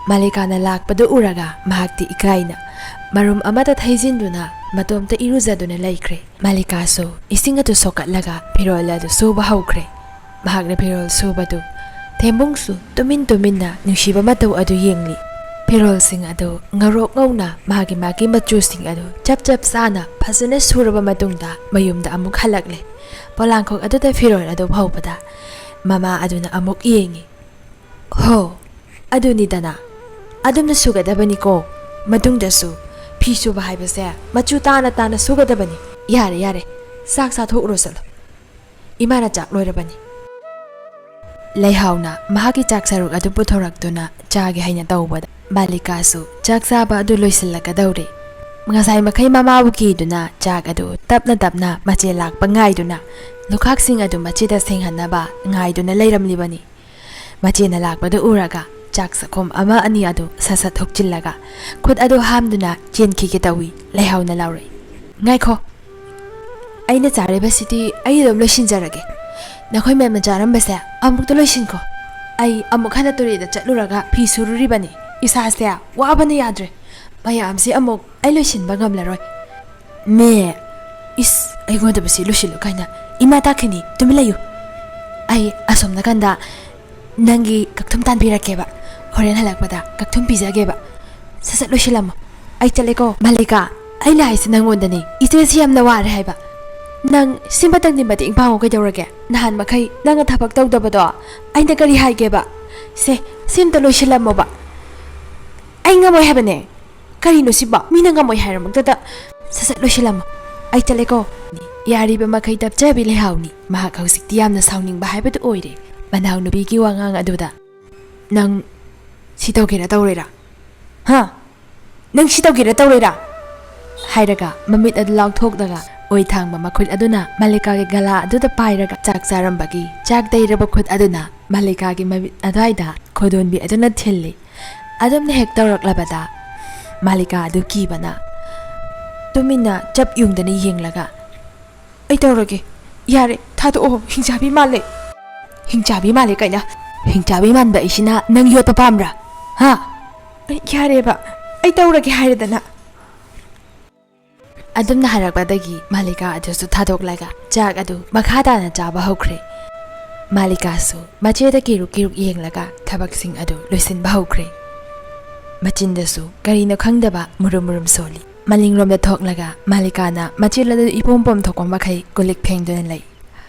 ꯃꯥꯂꯤꯀꯥꯅ ꯂꯥꯛꯄꯗꯨ ꯎꯔꯒ ꯃꯍꯥꯛꯇꯤ ꯏꯀꯥꯏꯅ ꯃꯔꯨꯝ ꯑꯃꯗ ꯊꯩꯖꯤꯟꯗꯨꯅ ꯃꯇꯣꯝꯇ ꯏꯔꯨꯖꯗꯨꯅ ꯂꯩꯈ꯭ꯔꯦ꯫ ꯃꯥꯂꯤꯀꯥꯁꯨ ꯏꯁꯤꯡ ꯑꯗꯨ ꯁꯣꯛꯀꯠꯂꯒ ꯐꯤꯔꯣꯜ ꯑꯗꯨ ꯁꯨꯕ ꯍꯧꯈ꯭ꯔꯦ꯫ ꯃꯍꯥꯛꯅ ꯐꯤꯔꯣꯜ ꯁꯨꯕꯗꯨ ꯊꯦꯝꯕꯨꯡꯁꯨ ꯇꯨꯃꯤꯟ ꯇꯨꯃꯤꯟꯅ ꯅꯨꯡꯁꯤꯕ ꯃꯇꯧ ꯑꯗꯨ ꯌꯦꯡꯂꯤ꯫ ꯐꯤꯔꯣꯜꯁꯤꯡ ꯑꯗꯨ ꯉꯧꯔꯣꯛ ꯉꯧꯅ ꯃꯥꯒꯤ ꯃꯥꯒꯤ ꯃꯆꯨꯁꯤꯡ ꯑꯗꯨ ꯆꯞ ꯆꯞ ꯆꯥꯅ ꯐꯖꯅ ꯁꯨꯔꯕ ꯃꯇꯨꯡꯗ ꯃꯌꯨꯝꯗ ꯑꯃꯨꯛ ꯍꯜꯂꯛꯂꯦ꯫ ꯄꯣꯂꯥꯡꯈꯣꯛ ꯑꯗꯨꯗ ꯐꯤꯔꯣꯜ ꯑꯗꯨ ꯐꯧꯕꯗ ꯃꯃꯥ ꯑꯗꯨꯅ ꯑꯃꯨꯛ ꯌꯦꯡꯉꯤ꯫ "ꯍꯣ, ꯑꯗꯨꯅꯤꯗꯅ꯫ ꯑꯗꯨꯝꯅ ꯁꯨꯒꯗꯕꯅꯤꯀꯣ꯫ ꯃꯇꯨꯡꯗꯁꯨ ꯐꯤ ꯁꯨꯕ ꯍꯥꯏꯕꯁꯦ ꯃꯆꯨ ꯇꯥꯅ ꯇꯥꯅ ꯁꯨꯒꯗꯕꯅꯤ꯫ ꯌꯥꯔꯦ, ꯌꯥꯔꯦ꯫ ꯆꯥꯛ ꯆꯥꯊꯣꯛꯎꯔꯣ ꯆꯠꯂꯣ꯫ ꯏꯃꯥꯅ ꯆꯥꯛ ꯂꯣꯏꯔꯕꯅꯤ꯫" ꯂꯩꯍꯥꯎꯅ ꯃꯍꯥꯛꯀꯤ ꯆꯥꯛ ꯁꯔꯨꯛ ꯑꯗꯨ ꯄꯨꯊꯣꯔꯛꯇꯨꯅ ꯆꯥꯒꯦ ꯍꯥꯏꯅ ꯇꯧꯕꯗ ꯃꯥꯂꯤꯀꯥꯁꯨ ꯆꯥꯛ ꯆꯥꯕ ꯑꯗꯨ ꯂꯣꯏꯁꯤꯜꯂꯛꯀꯗꯧꯔꯦ꯫ ꯉꯁꯥꯏ ꯃꯈꯩ ꯃꯃꯥꯕꯨ ꯀꯤꯗꯨꯅ ꯆꯥꯛ ꯑꯗꯨ ꯇꯞꯅ ꯇꯞꯅ ꯃꯆꯦ ꯂꯥꯛꯄ ꯉꯥꯏꯗꯨꯅ ꯂꯨꯈꯥꯛꯁꯤꯡ ꯑꯗꯨ ꯃꯆꯦꯗ ꯁꯦꯡꯍꯟꯅꯕ ꯉꯥꯏꯗꯨꯅ ꯂꯩꯔꯝꯂꯤꯕꯅꯤ꯫ ꯃꯆꯦꯅ ꯂꯥꯛꯄꯗꯨ ꯎꯔꯒ ꯆꯥꯛ ꯆꯥꯛꯈꯣꯝ ꯑꯃ ꯑꯅꯤ ꯑꯗꯨ ꯁꯠ ꯁꯠ ꯍꯨꯛꯆꯤꯜꯂꯒ ꯈꯨꯠ ꯑꯗꯨ ꯍꯥꯝꯗꯨꯅ ꯆꯦꯟꯈꯤꯒꯦ ꯇꯧꯏ꯫ ꯂꯩꯍꯥꯎꯅ ꯂꯥꯎꯔꯛꯏ, "ꯉꯥꯏꯈꯣ, ꯑꯩꯅ ꯆꯥꯔꯤꯕꯁꯤꯗꯤ ꯑꯩ ꯑꯗꯨꯝ ꯂꯣꯏꯁꯤꯟꯖꯔꯒꯦ꯫ ꯅꯈꯣꯏ ꯃꯌꯥꯝꯅ ꯆꯥꯔꯝꯕꯁꯦ ꯑꯃꯨꯛꯇ ꯂꯣꯏꯁꯤꯟꯈꯣ꯫ ꯑꯩ ꯑꯃꯨꯛ ꯍꯟꯅ ꯇꯨꯔꯦꯜꯗ ꯆꯠꯂꯨꯔꯒ ꯐꯤ ꯁꯨꯔꯨꯔꯤꯕꯅꯤ꯫ ꯏꯁꯥꯁꯦ ꯋꯥꯕꯅ ꯌꯥꯗ꯭ꯔꯦ꯫ ꯃꯌꯥꯝꯁꯤ ꯑꯃꯨꯛ ꯑꯩ ꯂꯣꯏꯁꯤꯟꯕ ꯉꯝꯂꯔꯣꯏ꯫" "ꯃꯦ, ꯏꯁ, ꯑꯩꯉꯣꯟꯗꯕꯨ ꯁꯤ ꯂꯣꯏꯁꯤꯜꯂꯨ ꯀꯥꯏꯅ꯫ ꯏꯃꯥ ꯇꯥꯈꯤꯅꯤ, ꯇꯨꯃꯤꯟ ꯂꯩꯌꯨ꯫ ꯑꯩ ꯑꯁꯣꯝ ꯅꯥꯀꯟꯗ ꯅꯪꯒꯤ ꯀꯛꯊꯨꯝ ꯇꯥꯟꯕꯤꯔꯛꯀꯦꯕ꯫ ꯍꯣꯔꯦꯟ ꯍꯜꯂꯛꯄꯗ ꯀꯛꯊꯨꯝ ꯄꯤꯖꯒꯦꯕ꯫ ꯁꯠ ꯁꯠ ꯂꯣꯏꯁꯤꯜꯂꯝꯃꯣ꯫ ꯑꯩ ꯆꯠꯂꯦꯀꯣ꯫" "ꯃꯥꯂꯤꯀꯥ, ꯑꯩꯅ ꯍꯥꯏꯁꯦ ꯅꯪꯉꯣꯟꯗꯅꯤ꯫ ꯏꯆꯦꯁꯤ ꯌꯥꯝꯅ ꯋꯥꯔꯦ ꯍꯥꯏꯕ꯫ ꯅꯪ ꯁꯤꯃꯇꯪꯗꯤ ꯃꯇꯦꯡ ꯄꯥꯡꯉꯨ ꯀꯩꯗꯧꯔꯒꯦ? ꯅꯍꯥꯟ ꯃꯈꯩ ꯅꯪꯅ ꯊꯕꯛ ꯇꯧꯗꯕꯗꯣ ꯑꯩꯅ ꯀꯔꯤ ꯍꯥꯏꯒꯦꯕ? ꯁꯦ, ꯁꯤꯝꯇ ꯂꯣꯏꯁꯤꯜꯂꯝꯃꯣꯕ꯫ ꯑꯩ ꯉꯝꯃꯣꯏ ꯍꯥꯏꯕꯅꯦ꯫ ꯀꯔꯤꯅꯣ ꯁꯤꯕꯣ? ꯃꯤꯅ ꯉꯝꯃꯣꯏ ꯍꯥꯏꯔꯃꯛꯇꯗ꯫ ꯁꯠ ꯁꯠ ꯂꯣꯏꯁꯤꯜꯂꯝꯃꯣ꯫ ꯑꯩ ꯆꯠꯂꯦꯀꯣ꯫" ꯌꯥꯔꯤꯕ ꯃꯈꯩ ꯇꯞꯆꯕꯤ ꯂꯩꯍꯥꯎꯅꯤ꯫ ꯃꯍꯥꯛ ꯍꯧꯖꯤꯛꯇꯤ ꯌꯥꯝꯅ ꯁꯥꯎꯅꯤꯡꯕ ꯍꯥꯏꯕꯗꯨ ꯑꯣꯏꯔꯦ꯫ ꯃꯅꯥꯎꯅꯨꯄꯤꯒꯤ ꯋꯥꯉꯥꯡ ꯑꯗꯨꯗ, "ꯅꯪ ꯁꯤ ꯇꯧꯒꯦꯔꯥ ꯇꯧꯔꯣꯏꯔꯥ? ꯍꯥ? ꯅꯪ ꯁꯤ ꯇꯧꯒꯦꯔꯥ ꯇꯧꯔꯣꯏꯔꯥ?" ꯍꯥꯏꯔꯒ ꯃꯃꯤꯠ ꯑꯗꯨ ꯂꯥꯎꯊꯣꯛꯂꯒ ꯑꯣꯏ ꯊꯥꯡꯕ ꯃꯈꯨꯠ ꯑꯗꯨꯅ ꯃꯥꯂꯤꯀꯥꯒꯤ ꯒꯂꯥ ꯑꯗꯨꯗ ꯄꯥꯏꯔꯒ ꯆꯥꯛ ꯆꯥꯔꯝꯕꯒꯤ ꯆꯥꯛ ꯇꯩꯔꯕ ꯈꯨꯠ ꯑꯗꯨꯅ ꯃꯥꯂꯤꯀꯥꯒꯤ ꯃꯃꯤꯠ ꯑꯗꯨꯋꯥꯏꯗ ꯈꯣꯗꯣꯟꯕꯤ ꯑꯗꯨꯅ ꯊꯤꯜꯂꯤ꯫ ꯑꯗꯨꯝꯅ ꯍꯦꯛ ꯇꯧꯔꯛꯂꯕꯗ ꯃꯥꯂꯤꯀꯥ ꯑꯗꯨ ꯀꯤꯕꯅ ꯇꯨꯃꯤꯟꯅ ꯆꯞ ꯌꯨꯡꯗꯅ ꯌꯦꯡꯂꯒ, "ꯑꯩ ꯇꯧꯔꯒꯦ꯫ ꯌꯥꯔꯦ, ꯊꯥꯗꯣꯛꯑꯣ꯫ ꯍꯤꯡꯆꯥꯕꯤ ꯃꯥꯜꯂꯦ꯫" "ꯍꯤꯡꯆꯥꯕꯤ ꯃꯥꯜꯂꯦ ꯀꯥꯏꯅ? ꯍꯤꯡꯆꯥꯕꯤ ꯃꯥꯟꯕ ꯑꯩꯁꯤꯅ ꯅꯪ ꯌꯣꯠꯄ ꯄꯥꯝꯕ꯭ꯔꯥ? ꯍꯥ?" "ꯑꯩ ꯌꯥꯔꯦꯕ꯫ ꯑꯩ ꯇꯧꯔꯒꯦ ꯍꯥꯏꯔꯦꯗꯅ꯫" ꯑꯗꯨꯝꯅ ꯍꯥꯏꯔꯛꯄꯗꯒꯤ ꯃꯥꯂꯤꯀꯥ ꯑꯗꯨꯁꯨ ꯊꯥꯗꯣꯛꯂꯒ ꯆꯥꯛ ꯑꯗꯨ ꯃꯈꯥ ꯇꯥꯅ ꯆꯥꯕ ꯍꯧꯈ꯭ꯔꯦ꯫ ꯃꯥꯂꯤꯀꯥꯁꯨ ꯃꯆꯦꯗ ꯀꯤꯔꯨꯛ ꯀꯤꯔꯨꯛ ꯌꯦꯡꯂꯒ ꯊꯕꯛꯁꯤꯡ ꯑꯗꯨ ꯂꯣꯏꯁꯤꯟꯕ ꯍꯧꯈ꯭ꯔꯦ꯫ ꯃꯆꯤꯟꯗꯁꯨ ꯀꯔꯤꯅꯣ ꯈꯪꯗꯕ ꯃꯨꯔꯨꯝ ꯃꯨꯔꯨꯝ ꯁꯣꯜꯂꯤ꯫ ꯃꯅꯤꯡꯂꯣꯝꯗ ꯊꯣꯛꯂꯒ ꯃꯥꯂꯤꯀꯥꯅ ꯃꯆꯤꯟ ꯑꯗꯨ ꯏꯄꯣꯝ ꯄꯣꯝꯊꯣꯛꯄ ꯃꯈꯩ ꯀꯣꯜꯂꯤꯛ ꯐꯦꯡꯗꯨꯅ ꯂꯩ꯫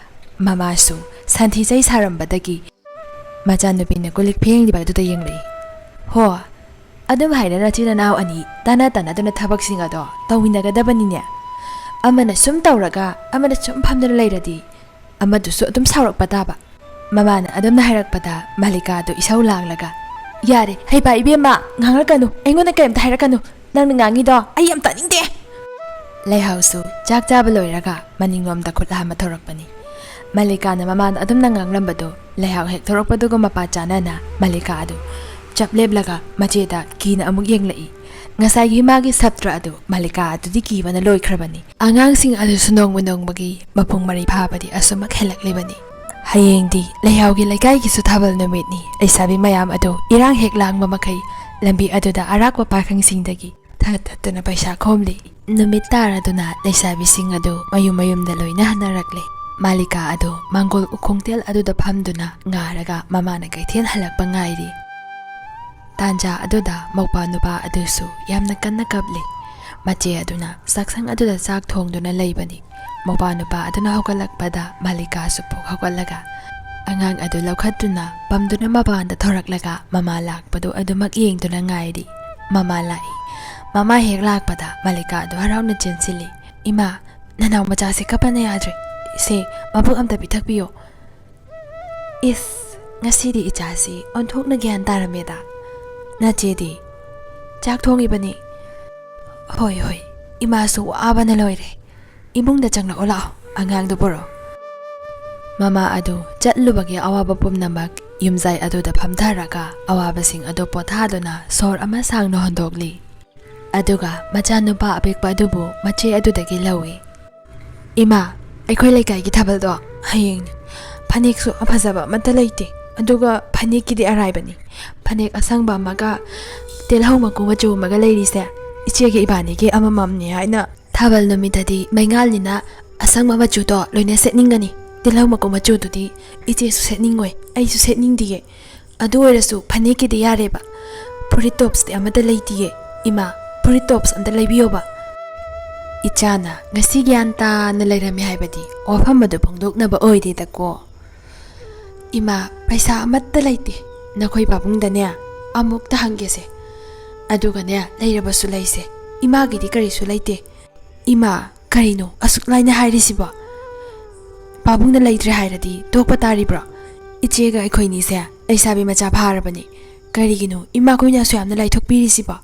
ꯃꯃꯥꯁꯨ ꯁꯟꯊꯤ ꯆꯩ ꯁꯥꯔꯝꯕꯗꯒꯤ ꯃꯆꯥꯅꯨꯄꯤꯅ ꯀꯣꯜꯂꯤꯛ ꯐꯦꯡꯂꯤꯕ ꯑꯗꯨꯗ ꯌꯦꯡꯂꯛꯏ꯫ "ꯍꯣ, ꯑꯗꯨꯝ ꯍꯥꯏꯅ ꯅꯆꯤꯟ ꯅꯅꯥꯎ ꯑꯅꯤ ꯇꯥꯟꯅ ꯇꯥꯟꯅꯗꯨꯅ ꯊꯕꯛꯁꯤꯡ ꯑꯗꯣ ꯇꯧꯃꯤꯟꯅꯒꯗꯕꯅꯤꯅꯦ꯫ ꯑꯃꯅ ꯁꯨꯝ ꯇꯧꯔꯒ ꯑꯃꯅ ꯁꯨꯝ ꯐꯝꯗꯨꯅ ꯂꯩꯔꯗꯤ ꯑꯃꯗꯨꯁꯨ ꯑꯗꯨꯝ ꯁꯥꯎꯔꯛꯄ ꯇꯥꯕ꯫ ꯃꯃꯥꯅ ꯑꯗꯨꯝꯅ ꯍꯥꯏꯔꯛꯄꯗ ꯃꯥꯂꯤꯀꯥꯗꯨ ꯏꯁꯧ ꯂꯥꯡꯂꯒ, "ꯌꯥꯔꯦ, ꯍꯩꯄꯥ ꯏꯕꯦꯝꯃ, ꯉꯥꯡꯂꯛꯀꯅꯨ, ꯑꯩꯉꯣꯟꯗ ꯀꯔꯤꯝꯇ ꯍꯥꯏꯔꯛꯀꯅꯨ, ꯅꯪꯅ ꯉꯥꯡꯉꯤꯗꯣ ꯑꯩ ꯌꯥꯝ ꯇꯥꯅꯤꯡꯗꯦ!" ꯂꯩꯍꯥꯎꯁꯨ ꯆꯥꯛ ꯆꯥꯕ ꯂꯣꯏꯔꯒ ꯃꯅꯤꯡꯂꯣꯝꯗ ꯈꯨꯠ ꯍꯥꯝꯕ ꯊꯣꯔꯛꯄꯅꯤ꯫ ꯃꯥꯂꯤꯀꯥꯅ ꯃꯃꯥꯅ ꯑꯗꯨꯝꯅ ꯉꯥꯡꯂꯝꯕꯗꯨ ꯂꯩꯍꯥꯎ ꯍꯦꯛ ꯊꯣꯔꯛꯄꯗꯨꯒ ꯃꯄꯥ ꯆꯥꯅꯅ ꯃꯥꯂꯤꯀꯥ ꯑꯗꯨ ꯆꯞ ꯂꯦꯞꯂꯒ ꯃꯆꯦꯗ ꯀꯤꯅ ꯑꯃꯨꯛ ꯌꯦꯡꯂꯛꯏ꯫ ꯉꯁꯥꯏꯒꯤ ꯃꯥꯒꯤ ꯁꯞꯇ꯭ꯔ ꯑꯗꯨ ꯃꯥꯂꯤꯀꯥ ꯑꯗꯨꯗꯤ ꯀꯤꯕꯅ ꯂꯣꯏꯈ꯭ꯔꯕꯅꯤ꯫ ꯑꯉꯥꯡꯁꯤꯡ ꯑꯗꯨꯁꯨ ꯅꯣꯡꯃ ꯅꯣꯡꯃꯒꯤ ꯃꯄꯨꯡ ꯃꯔꯩ ꯐꯥꯕꯗꯤ ꯑꯁꯨꯃꯛ ꯍꯦꯜꯂꯛꯂꯤꯕꯅꯤ꯫ ꯍꯌꯦꯡꯗꯤ ꯂꯩꯍꯥꯎꯒꯤ ꯂꯩꯀꯥꯏꯒꯤꯁꯨ ꯊꯥꯕꯜ ꯅꯨꯃꯤꯠꯅꯤ꯫ ꯂꯩꯁꯥꯕꯤ ꯃꯌꯥꯝ ꯑꯗꯨ ꯏꯔꯥꯡ ꯍꯦꯛ ꯂꯥꯡꯕ ꯃꯈꯩ ꯂꯝꯕꯤ ꯑꯗꯨꯗ ꯑꯔꯥꯛꯄ ꯄꯥꯈꯪꯁꯤꯡꯗꯒꯤ ꯊꯠ ꯊꯠꯇꯨꯅ ꯄꯩꯁꯥ ꯈꯣꯝꯂꯤ꯫ ꯅꯨꯃꯤꯠ ꯇꯥꯔꯗꯨꯅ ꯂꯩꯁꯥꯕꯤꯁꯤꯡ ꯑꯗꯨ ꯃꯌꯨꯝ ꯃꯌꯨꯝꯗ ꯂꯣꯏꯅ ꯍꯟꯅꯔꯛꯂꯦ꯫ ꯃꯥꯂꯤꯀꯥ ꯑꯗꯨ ꯃꯥꯡꯒꯣꯜ ꯎꯈꯣꯡꯇꯦꯜ ꯑꯗꯨꯗ ꯐꯝꯗꯨꯅ ꯉꯥꯔꯒ ꯃꯃꯥꯅ ꯀꯩꯊꯦꯜ ꯍꯜꯂꯛꯄ ꯉꯥꯏꯔꯤ꯫ ꯇꯥꯟꯖꯥ ꯑꯗꯨꯗ ꯃꯧꯄꯥ ꯅꯨꯄꯥ ꯑꯗꯨꯁꯨ ꯌꯥꯝꯅ ꯀꯟꯅ ꯀꯞꯂꯤ꯫ ꯃꯆꯦ ꯑꯗꯨꯅ ꯆꯥꯛꯁꯪ ꯑꯗꯨꯗ ꯆꯥꯛ ꯊꯣꯡꯗꯨꯅ ꯂꯩꯕꯅꯤ꯫ ꯃꯧꯄꯥ ꯅꯨꯄꯥ ꯑꯗꯨꯅ ꯍꯧꯒꯠꯂꯛꯄꯗ ꯃꯥꯂꯤꯀꯥꯁꯨ ꯄꯣꯛ ꯍꯧꯒꯠꯂꯒ ꯑꯉꯥꯡ ꯑꯗꯨ ꯂꯧꯈꯠꯇꯨꯅ ꯄꯝꯗꯨꯅ ꯃꯄꯥꯟꯗ ꯊꯣꯔꯛꯂꯒ ꯃꯃꯥ ꯂꯥꯛꯄꯗꯨ ꯑꯗꯨꯃꯛ ꯌꯦꯡꯗꯨꯅ ꯉꯥꯏꯔꯤ꯫ ꯃꯃꯥ ꯂꯥꯛꯏ꯫ ꯃꯃꯥ ꯍꯦꯛ ꯂꯥꯛꯄꯗ ꯃꯥꯂꯤꯀꯥ ꯑꯗꯨ ꯍꯔꯥꯎꯅ ꯆꯦꯟꯁꯤꯜꯂꯤ꯫ "ꯏꯃꯥ, ꯅꯅꯥꯎ ꯃꯆꯥꯁꯦ ꯀꯞꯄꯅ ꯌꯥꯗ꯭ꯔꯦ꯫ ꯁꯦ, ꯃꯕꯨꯛ ꯑꯝꯇ ꯄꯤꯊꯛꯄꯤꯌꯣ꯫" "ꯏꯁ, ꯉꯁꯤꯗꯤ ꯏꯆꯥꯁꯤ ꯑꯣꯟꯊꯣꯛꯅ ꯒ꯭ꯌꯥꯟ ꯇꯥꯔꯝꯃꯦꯗ꯫ ꯅꯆꯦꯗꯤ?" "ꯆꯥꯛ ꯊꯣꯡꯉꯤꯕꯅꯤ꯫" "ꯍꯣꯏ, ꯍꯣꯏ, ꯏꯃꯥꯁꯨ ꯋꯥꯕꯅ ꯂꯣꯏꯔꯦ꯫ ꯏꯃꯨꯡꯗ ꯆꯪꯂꯛꯑꯣ, ꯂꯥꯛꯑꯣ, ꯑꯉꯥꯡꯗꯨ ꯄꯨꯔꯛꯑꯣ꯫" ꯃꯃꯥ ꯑꯗꯨ ꯆꯠꯂꯨꯕꯒꯤ ꯑꯋꯥꯕ ꯄꯨꯝꯅꯃꯛ ꯌꯨꯝꯖꯥꯏ ꯑꯗꯨꯗ ꯐꯝꯊꯔꯒ ꯑꯋꯥꯕꯁꯤꯡ ꯑꯗꯨ ꯄꯣꯊꯥꯗꯨꯅ ꯁꯣꯔ ꯑꯃ ꯁꯥꯡꯅ ꯍꯣꯟꯗꯣꯛꯂꯤ꯫ ꯑꯗꯨꯒ ꯃꯆꯥꯅꯨꯄꯥ ꯑꯄꯤꯛꯄ ꯑꯗꯨꯕꯨ ꯃꯆꯦ ꯑꯗꯨꯗꯒꯤ ꯂꯧꯏ꯫ "ꯏꯃꯥ, ꯑꯩꯈꯣꯏ ꯂꯩꯀꯥꯏꯒꯤ ꯊꯥꯕꯜꯗꯣ ꯍꯌꯦꯡꯅꯤ꯫ ꯐꯅꯦꯛꯁꯨ ꯑꯐꯖꯕ ꯑꯃꯠꯇ ꯂꯩꯇꯦ꯫ ꯑꯗꯨꯒ ꯐꯅꯦꯛꯀꯤꯗꯤ ꯑꯔꯥꯏꯕꯅꯤ꯫ ꯐꯅꯦꯛ ꯑꯁꯪꯕ ꯑꯃꯒ ꯇꯤꯜꯍꯧ ꯃꯀꯨ ꯃꯆꯨ ꯑꯃꯒ ꯂꯩꯔꯤꯁꯦ, ꯏꯆꯦꯒꯤ ꯏꯕꯥꯅꯤꯒꯤ ꯑꯃꯃꯝꯅꯤ ꯍꯥꯏꯅ꯫ ꯊꯥꯕꯜ ꯅꯨꯃꯤꯠꯇꯗꯤ ꯃꯩꯉꯥꯜꯅꯤꯅ ꯑꯁꯪꯕ ꯃꯆꯨꯗꯣ ꯂꯣꯏꯅ ꯁꯦꯠꯅꯤꯡꯒꯅꯤ꯫ ꯇꯤꯜꯍꯧ ꯃꯀꯨ ꯃꯆꯨꯗꯨꯗꯤ ꯏꯆꯦꯁꯨ ꯁꯦꯠꯅꯤꯡꯉꯣꯏ, ꯑꯩꯁꯨ ꯁꯦꯠꯅꯤꯡꯗꯤꯌꯦ꯫ ꯑꯗꯨ ꯑꯣꯏꯔꯁꯨ ꯐꯅꯦꯛꯀꯤꯗꯤ ꯌꯥꯔꯦꯕ꯫ ꯐꯨꯔꯤꯠ ꯇꯣꯞꯁꯇꯤ ꯑꯃꯠꯇ ꯂꯩꯇꯤꯌꯦ꯫ ꯏꯃꯥ, ꯐꯨꯔꯤꯠ ꯇꯣꯞꯁ ꯑꯝꯇ ꯂꯩꯕꯤꯌꯣꯕ꯫" "ꯏꯆꯥꯅ ꯉꯁꯤ ꯒ꯭ꯌꯥꯟ ꯇꯥꯅ ꯂꯩꯔꯝꯃꯦ ꯍꯥꯏꯕꯗꯤ ꯋꯥꯐꯝ ꯑꯗꯨ ꯐꯣꯡꯗꯣꯛꯅꯕ ꯑꯣꯏꯗꯦꯗꯀꯣ꯫" "ꯏꯃꯥ, ꯄꯩꯁꯥ ꯑꯃꯠꯇ ꯂꯩꯇꯦ꯫ ꯅꯈꯣꯏ ꯄꯥꯕꯨꯡꯗꯅꯦ ꯑꯃꯨꯛꯇ ꯍꯪꯒꯦꯁꯦ꯫ ꯑꯗꯨꯒꯅꯦ, ꯂꯩꯔꯕꯁꯨ ꯂꯩꯁꯦ꯫ ꯏꯃꯥꯒꯤꯗꯤ ꯀꯔꯤꯁꯨ ꯂꯩꯇꯦ꯫" "ꯏꯃꯥ, ꯀꯔꯤꯅꯣ ꯑꯁꯨꯛ ꯂꯥꯏꯅ ꯍꯥꯏꯔꯤꯁꯤꯕꯣ? ꯄꯥꯕꯨꯡꯅ ꯂꯩꯇ꯭ꯔꯦ ꯍꯥꯏꯔꯗꯤ ꯇꯣꯛꯄ ꯇꯥꯔꯤꯕ꯭ꯔꯣ? ꯏꯆꯦꯒ ꯑꯩꯈꯣꯏꯅꯤꯁꯦ ꯂꯩꯁꯥꯕꯤ ꯃꯆꯥ ꯐꯥꯔꯕꯅꯤ꯫ ꯀꯔꯤꯒꯤꯅꯣ ꯏꯃꯥꯈꯣꯏꯅ ꯑꯁꯨꯛ ꯌꯥꯝꯅ ꯂꯥꯏꯊꯣꯛꯄꯤꯔꯤꯁꯤꯕꯣ?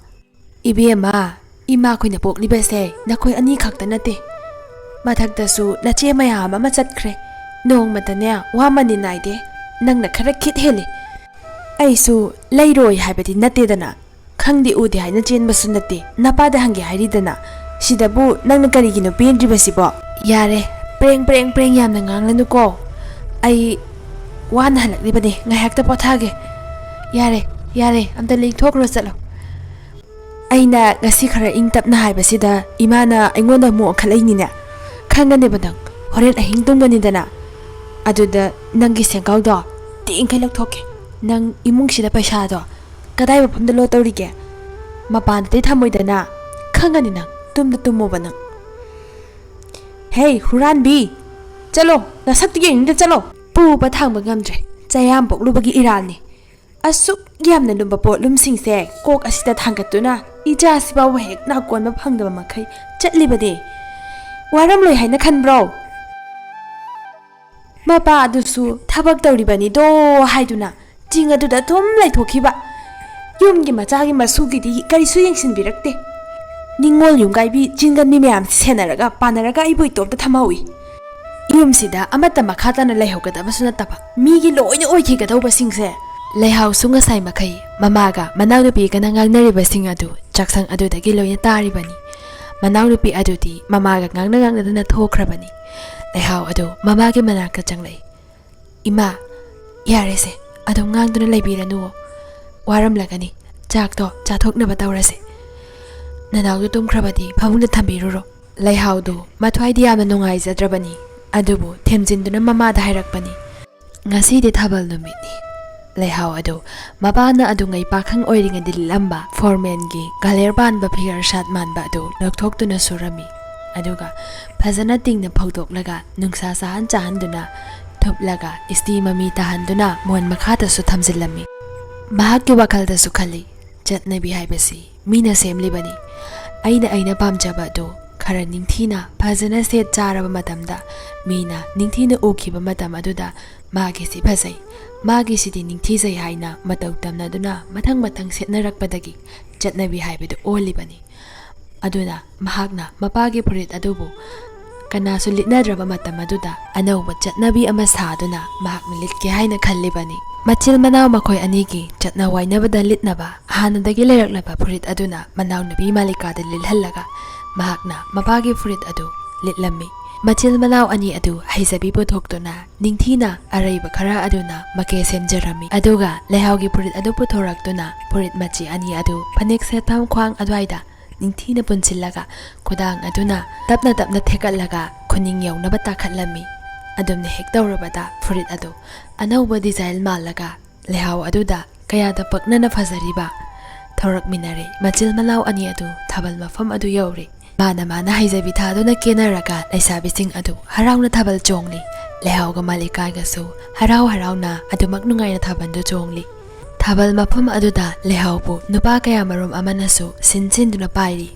ꯏꯕꯦꯝꯃ, ꯏꯃꯥꯈꯣꯏꯅ ꯄꯣꯛꯂꯤꯕꯁꯦ ꯅꯈꯣꯏ ꯑꯅꯤ ꯈꯛꯇ ꯅꯠꯇꯦ꯫ ꯃꯊꯛꯇꯁꯨ ꯅꯆꯦ ꯃꯌꯥꯝ ꯑꯃ ꯆꯠꯈ꯭ꯔꯦ꯫ ꯅꯣꯡꯃꯇꯅꯦ ꯋꯥ ꯃꯅꯤꯟ ꯅꯥꯏꯗꯦ꯫ ꯅꯪꯅ ꯈꯔ ꯈꯤꯠ ꯍꯦꯜꯂꯤ꯫ ꯑꯩꯁꯨ ꯂꯩꯔꯣꯏ ꯍꯥꯏꯕꯗꯤ ꯅꯠꯇꯦꯗꯅ꯫ ꯈꯪꯗꯦ ꯎꯗꯦ ꯍꯥꯏꯅ ꯆꯦꯟꯕꯁꯨ ꯅꯠꯇꯦ꯫ ꯅꯄꯥꯗ ꯍꯪꯒꯦ ꯍꯥꯏꯔꯤꯗꯅ꯫ ꯁꯤꯗꯕꯨ ꯅꯪꯅ ꯀꯔꯤꯒꯤꯅꯣ ꯄꯦꯟꯗ꯭ꯔꯤꯕꯁꯤꯕꯣ? ꯌꯥꯔꯦ, ꯄ꯭ꯔꯦꯡ ꯄ꯭ꯔꯦꯡ ꯄ꯭ꯔꯦꯡ ꯌꯥꯝꯅ ꯉꯥꯡꯂꯅꯨꯀꯣ꯫ ꯑꯩ ꯋꯥꯅ ꯍꯜꯂꯛꯂꯤꯕꯅꯤ, ꯉꯥꯏꯍꯥꯛꯇ ꯄꯣꯊꯥꯒꯦ꯫ ꯌꯥꯔꯦ, ꯌꯥꯔꯦ, ꯑꯝꯇ ꯂꯦꯡꯊꯣꯛꯈ꯭ꯔꯣ ꯆꯠꯂꯣ꯫ ꯑꯩꯅ ꯉꯁꯤ ꯈꯔ ꯏꯪ ꯇꯞꯅ ꯍꯥꯏꯕꯁꯤꯗ ꯏꯃꯥꯅ ꯑꯩꯉꯣꯟꯗ ꯑꯃꯨꯛ ꯑꯣꯟꯈꯠꯂꯛꯏꯅꯤꯅꯦ꯫ ꯈꯪꯒꯅꯦꯕ ꯅꯪ, ꯍꯣꯔꯦꯟ ꯑꯍꯤꯡ ꯇꯨꯝꯒꯅꯤꯗꯅ꯫ ꯑꯗꯨꯗ ꯅꯪꯒꯤ ꯁꯦꯡꯒꯥꯎꯗꯣ ꯇꯦꯡꯈꯩ ꯂꯧꯊꯣꯛꯀꯦ꯫ ꯅꯪ ꯏꯃꯨꯡꯁꯤꯗ ꯄꯩꯁꯥꯗꯣ ꯀꯗꯥꯏ ꯃꯐꯝꯗ ꯂꯣꯠ ꯇꯧꯔꯤꯒꯦ? ꯃꯄꯥꯟꯗꯗꯤ ꯊꯝꯃꯣꯏꯗꯅ꯫ ꯈꯪꯒꯅꯤ ꯅꯪ, ꯇꯨꯝꯗ ꯇꯨꯝꯃꯣꯕ ꯅꯪ꯫ ꯍꯦ, ꯍꯨꯔꯥꯟꯕꯤ! ꯆꯠꯂꯣ, ꯅꯁꯛꯇꯨ ꯌꯦꯡꯅꯤꯡꯗ ꯆꯠꯂꯣ꯫ ꯄꯨꯕ ꯊꯥꯡꯕ ꯉꯝꯗ꯭ꯔꯦ꯫ ꯆꯌꯥꯝ ꯄꯣꯛꯂꯨꯕꯒꯤ ꯏꯔꯥꯜꯅꯤ꯫ ꯑꯁꯨꯛ ꯌꯥꯝꯅ ꯂꯨꯝꯕ ꯄꯣꯠꯂꯨꯝꯁꯤꯡꯁꯦ ꯀꯣꯛ ꯑꯁꯤꯗ ꯊꯥꯡꯒꯠꯇꯨꯅ ꯏꯆꯥꯁꯤ ꯐꯥꯎꯕ ꯍꯦꯛ ꯅꯥꯀꯣꯟꯕ ꯐꯪꯗꯕ ꯃꯈꯩ ꯆꯠꯂꯤꯕꯅꯤ꯫ ꯋꯥꯔꯝꯂꯣꯏ ꯍꯥꯏꯅ ꯈꯟꯕ꯭ꯔꯣ? ꯃꯄꯥ ꯑꯗꯨꯁꯨ ꯊꯕꯛ ꯇꯧꯔꯤꯕꯅꯤꯗꯣ ꯍꯥꯏꯗꯨꯅ ꯆꯤꯡ ꯑꯗꯨꯗ ꯑꯗꯨꯝ ꯂꯩꯊꯣꯛꯈꯤꯕ꯫ ꯌꯨꯝꯒꯤ ꯃꯆꯥꯒꯤ ꯃꯁꯨꯒꯤꯗꯤ ꯀꯔꯤꯁꯨ ꯌꯦꯡꯁꯤꯟꯕꯤꯔꯛꯇꯦ꯫ ꯅꯤꯡꯉꯣꯜ ꯌꯨꯝꯒꯥꯏꯕꯤ ꯆꯤꯡꯒꯟꯕꯤ ꯃꯌꯥꯝꯁꯤ ꯁꯦꯟꯅꯔꯒ ꯄꯥꯟꯅꯔꯒ ꯑꯩꯕꯨ ꯏꯇꯣꯝꯇ ꯊꯝꯍꯧꯏ꯫ ꯌꯨꯝꯁꯤꯗ ꯑꯃꯠꯇ ꯃꯈꯥ ꯇꯥꯅ ꯂꯩꯍꯧꯒꯗꯕꯁꯨ ꯅꯠꯇꯕ, ꯃꯤꯒꯤ ꯂꯣꯏꯅ ꯑꯣꯏꯈꯤꯒꯗꯧꯕꯁꯤꯡꯁꯦ꯫ ꯂꯩꯍꯥꯎꯁꯨ ꯉꯁꯥꯏ ꯃꯈꯩ ꯃꯃꯥꯒ ꯃꯅꯥꯎꯅꯨꯄꯤꯒꯅ ꯉꯥꯡꯅꯔꯤꯕꯁꯤꯡ ꯑꯗꯨ ꯆꯥꯛꯁꯪ ꯑꯗꯨꯗꯒꯤ ꯂꯣꯏꯅ ꯇꯥꯔꯤꯕꯅꯤ꯫ ꯃꯅꯥꯎꯅꯨꯄꯤ ꯑꯗꯨꯗꯤ ꯃꯃꯥꯒ ꯉꯥꯡꯅ ꯉꯥꯡꯅꯗꯅ ꯊꯣꯛꯈ꯭ꯔꯕꯅꯤ꯫ ꯂꯩꯍꯥꯎ ꯑꯗꯨ ꯃꯃꯥꯒꯤ ꯃꯅꯥꯛꯇ ꯆꯪꯂꯛꯏ꯫ "ꯏꯃꯥ, ꯌꯥꯔꯦꯁꯦ, ꯑꯗꯨꯝ ꯉꯥꯡꯗꯨꯅ ꯂꯩꯕꯤꯔꯅꯨꯋꯣ꯫ ꯋꯥꯔꯝꯂꯒꯅꯤ꯫ ꯆꯥꯛꯇꯣ ꯆꯥꯊꯣꯛꯅꯕ ꯇꯧꯔꯁꯦ꯫ ꯅꯅꯥꯎꯗꯨ ꯇꯨꯝꯈ꯭ꯔꯕꯗꯤ ꯐꯃꯨꯡꯗ ꯊꯝꯕꯤꯔꯨꯔꯣ꯫" ꯂꯩꯍꯥꯎꯗꯨ ꯃꯊ꯭ꯋꯥꯏꯗꯤ ꯌꯥꯝꯅ ꯅꯨꯡꯉꯥꯏꯖꯗ꯭ꯔꯕꯅꯤ, ꯑꯗꯨꯕꯨ ꯊꯦꯝꯖꯤꯟꯗꯨꯅ ꯃꯃꯥꯗ ꯍꯥꯏꯔꯛꯄꯅꯤ꯫ "ꯉꯁꯤꯗꯤ ꯊꯥꯕꯜ ꯅꯨꯃꯤꯠꯅꯤ꯫" ꯂꯩꯍꯥꯎ ꯑꯗꯨ ꯃꯄꯥꯅ ꯑꯗꯨꯉꯩ ꯄꯥꯈꯪ ꯑꯣꯏꯔꯤꯉꯩꯗ ꯂꯤꯠꯂꯝꯕ ꯐꯣꯔꯃꯦꯟꯒꯤ ꯒꯂꯦꯔ ꯄꯥꯟꯕ ꯐꯤꯒꯔ ꯁꯥꯠ ꯃꯥꯟꯕ ꯑꯗꯨ ꯂꯧꯊꯣꯛꯇꯨꯅ ꯁꯨꯔꯝꯃꯤ꯫ ꯑꯗꯨꯒ ꯐꯖꯅ ꯇꯤꯡꯅ ꯐꯧꯗꯣꯛꯂꯒ ꯅꯨꯡꯁꯥ ꯁꯥꯍꯟ ꯆꯥꯍꯟꯗꯨꯅ ꯊꯨꯞꯂꯒ ꯏꯁꯇꯤ ꯃꯃꯤ ꯇꯥꯍꯟꯗꯨꯅ ꯃꯣꯟ ꯃꯈꯥꯗꯁꯨ ꯊꯝꯖꯤꯜꯂꯝꯃꯤ꯫ ꯃꯍꯥꯛꯀꯤ ꯋꯥꯈꯜꯗꯁꯨ ꯈꯜꯂꯤ, "ꯆꯠꯅꯕꯤ ꯍꯥꯏꯕꯁꯤ ꯃꯤꯅ ꯁꯦꯝꯂꯤꯕꯅꯤ꯫ ꯑꯩꯅ ꯑꯩꯅ ꯄꯥꯝꯖꯕ ꯑꯗꯨ ꯈꯔ ꯅꯤꯡꯊꯤꯅ ꯐꯖꯅ ꯁꯦꯠ ꯆꯥꯔꯕ ꯃꯇꯝꯗ, ꯃꯤꯅ ꯅꯤꯡꯊꯤꯅ ꯎꯈꯤꯕ ꯃꯇꯝ ꯑꯗꯨꯗ ꯃꯥꯒꯤꯁꯤ ꯐꯖꯩ, ꯃꯥꯒꯤꯁꯤꯗꯤ ꯅꯤꯡꯊꯤꯖꯩ ꯍꯥꯏꯅ ꯃꯇꯧ ꯇꯝꯅꯗꯨꯅ ꯃꯊꯪ ꯃꯊꯪ ꯁꯦꯠꯅꯔꯛꯄꯗꯒꯤ ꯆꯠꯅꯕꯤ ꯍꯥꯏꯕꯗꯨ ꯑꯣꯜꯂꯤꯕꯅꯤ꯫ ꯑꯗꯨꯅ ꯃꯍꯥꯛꯅ ꯃꯄꯥꯒꯤ ꯐꯨꯔꯤꯠ ꯑꯗꯨꯕꯨ ꯀꯅꯥꯁꯨ ꯂꯤꯠꯅꯗ꯭ꯔꯕ ꯃꯇꯝ ꯑꯗꯨꯗ ꯑꯅꯧꯕ ꯆꯠꯅꯕꯤ ꯑꯃ ꯁꯥꯗꯨꯅ ꯃꯍꯥꯛꯅ ꯂꯤꯠꯀꯦ ꯍꯥꯏꯅ ꯈꯜꯂꯤꯕꯅꯤ꯫ ꯃꯆꯤꯜ ꯃꯅꯥꯎ ꯃꯈꯣꯏ ꯑꯅꯤꯒꯤ ꯆꯠꯅ ꯋꯥꯏꯅꯕꯗ ꯂꯤꯠꯅꯕ ꯍꯥꯟꯅꯗꯒꯤ ꯂꯩꯔꯛꯂꯕ ꯐꯨꯔꯤꯠ ꯑꯗꯨꯅ ꯃꯅꯥꯎꯅꯨꯄꯤ ꯃꯥꯂꯤꯀꯥꯗ ꯂꯤꯠꯍꯜꯂꯒ ꯃꯍꯥꯛꯅ ꯃꯄꯥꯒꯤ ꯐꯨꯔꯤꯠ ꯑꯗꯨ ꯂꯤꯠꯂꯝꯃꯤ꯫ ꯃꯆꯤꯜ ꯃꯅꯥꯎ ꯑꯅꯤ ꯑꯗꯨ ꯍꯩꯖꯕꯤ ꯄꯨꯊꯣꯛꯇꯨꯅ ꯅꯤꯡꯊꯤꯅ ꯑꯔꯩꯕ ꯈꯔ ꯑꯗꯨꯅ ꯃꯀꯦ ꯁꯦꯝꯖꯔꯝꯃꯤ꯫ ꯑꯗꯨꯒ ꯂꯩꯍꯥꯎꯒꯤ ꯐꯨꯔꯤꯠ ꯑꯗꯨ ꯄꯨꯊꯣꯔꯛꯇꯨꯅ ꯐꯨꯔꯤꯠ ꯃꯆꯤ ꯑꯅꯤ ꯑꯗꯨ ꯐꯅꯦꯛ ꯁꯦꯠꯐꯝ ꯈ꯭ꯋꯥꯡ ꯑꯗꯨꯋꯥꯏꯗ ꯅꯤꯡꯊꯤꯅ ꯄꯨꯟꯁꯤꯜꯂꯒ ꯈꯨꯗꯥꯡ ꯑꯗꯨꯅ ꯇꯞꯅ ꯇꯞꯅ ꯊꯦꯛꯀꯠꯂꯒ ꯈꯨꯅꯤꯡ ꯌꯧꯅꯕ ꯇꯥꯈꯠꯂꯝꯃꯤ꯫ ꯑꯗꯨꯝꯅ ꯍꯦꯛ ꯇꯧꯔꯕꯗ ꯐꯨꯔꯤꯠ ꯑꯗꯨ ꯑꯅꯧꯕ ꯗꯤꯖꯥꯏꯟ ꯃꯥꯜꯂꯒ ꯂꯩꯍꯥꯎ ꯑꯗꯨꯗ ꯀꯌꯥꯗ ꯄꯛꯅꯅ ꯐꯖꯔꯤꯕ ꯊꯧꯔꯛꯃꯤꯟꯅꯔꯦ꯫ ꯃꯆꯤꯜ ꯃꯅꯥꯎ ꯑꯅꯤ ꯑꯗꯨ ꯊꯥꯕꯜ ꯃꯐꯝ ꯑꯗꯨ ꯌꯧꯔꯦ꯫ ꯃꯥꯅ ꯃꯥꯅ ꯍꯩꯖꯕꯤ ꯊꯥꯗꯨꯅ ꯀꯦꯅꯔꯒ ꯂꯩꯁꯥꯕꯤꯁꯤꯡ ꯑꯗꯨ ꯍꯔꯥꯎꯅ ꯊꯥꯕꯜ ꯆꯣꯡꯂꯤ꯫ ꯂꯩꯍꯥꯎꯒ ꯃꯥꯂꯤꯀꯥꯒꯁꯨ ꯍꯔꯥꯎ ꯍꯔꯥꯎꯅ ꯑꯗꯨꯃꯛ ꯅꯨꯡꯉꯥꯏꯅ ꯊꯥꯕꯜꯗꯨ ꯆꯣꯡꯂꯤ꯫ ꯊꯥꯕꯜ ꯃꯐꯝ ꯑꯗꯨꯗ ꯂꯩꯍꯥꯎꯕꯨ ꯅꯨꯄꯥ ꯀꯌꯥ ꯃꯔꯨꯝ ꯑꯃꯅꯁꯨ ꯁꯤꯟ ꯁꯤꯟꯗꯨꯅ ꯄꯥꯏꯔꯤ꯫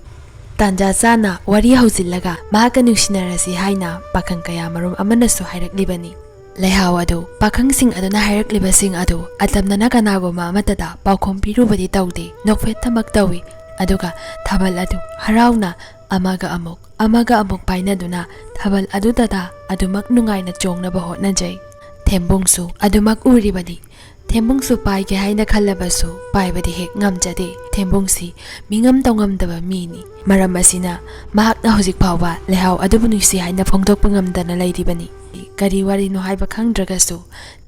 ꯇꯥꯟꯖꯥ ꯆꯥꯅ ꯋꯥꯔꯤ ꯍꯧꯖꯤꯜꯂꯒ ꯃꯍꯥꯛꯀ ꯅꯨꯡꯁꯤꯅꯔꯁꯤ ꯍꯥꯏꯅ ꯄꯥꯈꯪ ꯀꯌꯥ ꯃꯔꯨꯝ ꯑꯃꯅꯁꯨ ꯍꯥꯏꯔꯛꯂꯤꯕꯅꯤ꯫ ꯂꯩꯍꯥꯎ ꯑꯗꯨ ꯄꯥꯈꯪꯁꯤꯡ ꯑꯗꯨꯅ ꯍꯥꯏꯔꯛꯂꯤꯕꯁꯤꯡ ꯑꯗꯨ ꯑꯇꯝꯅꯅ ꯀꯅꯥꯒꯨꯝꯕ ꯑꯃꯠꯇꯗ ꯄꯥꯎꯈꯨꯝ ꯄꯤꯔꯨꯕꯗꯤ ꯇꯧꯗꯦ, ꯅꯣꯛꯐꯦꯠꯇꯃꯛ ꯇꯧꯏ꯫ ꯑꯗꯨꯒ ꯊꯥꯕꯜ ꯑꯗꯨ ꯍꯔꯥꯎꯅ ꯑꯃꯒ ꯑꯃꯨꯛ, ꯑꯃꯒ ꯑꯃꯨꯛ ꯄꯥꯏꯅꯗꯨꯅ ꯊꯥꯕꯜ ꯑꯗꯨꯗꯇ ꯑꯗꯨꯃꯛ ꯅꯨꯡꯉꯥꯏꯅ ꯆꯣꯡꯅꯕ ꯍꯣꯠꯅꯖꯩ꯫ ꯊꯦꯝꯕꯨꯡꯁꯨ ꯑꯗꯨꯃꯛ ꯎꯔꯤꯕꯅꯤ꯫ ꯊꯦꯝꯕꯨꯡꯁꯨ ꯄꯥꯏꯒꯦ ꯍꯥꯏꯅ ꯈꯜꯂꯕꯁꯨ ꯄꯥꯏꯕꯗꯤ ꯍꯦꯛ ꯉꯝꯖꯗꯦ꯫ ꯊꯦꯝꯕꯨꯡꯁꯤ ꯃꯤꯉꯝ ꯇꯧꯉꯝꯗꯕ ꯃꯤꯅꯤ꯫ ꯃꯔꯝ ꯑꯁꯤꯅ ꯃꯍꯥꯛꯅ ꯍꯧꯖꯤꯛ ꯐꯥꯎꯕ ꯂꯩꯍꯥꯎ ꯑꯗꯨꯕꯨ ꯅꯨꯡꯁꯤ ꯍꯥꯏꯅ ꯐꯣꯡꯗꯣꯛꯄ ꯉꯝꯗꯅ ꯂꯩꯔꯤꯕꯅꯤ꯫ ꯀꯔꯤ ꯋꯥꯔꯤꯅꯣ ꯍꯥꯏꯕ ꯈꯪꯗ꯭ꯔꯒꯁꯨ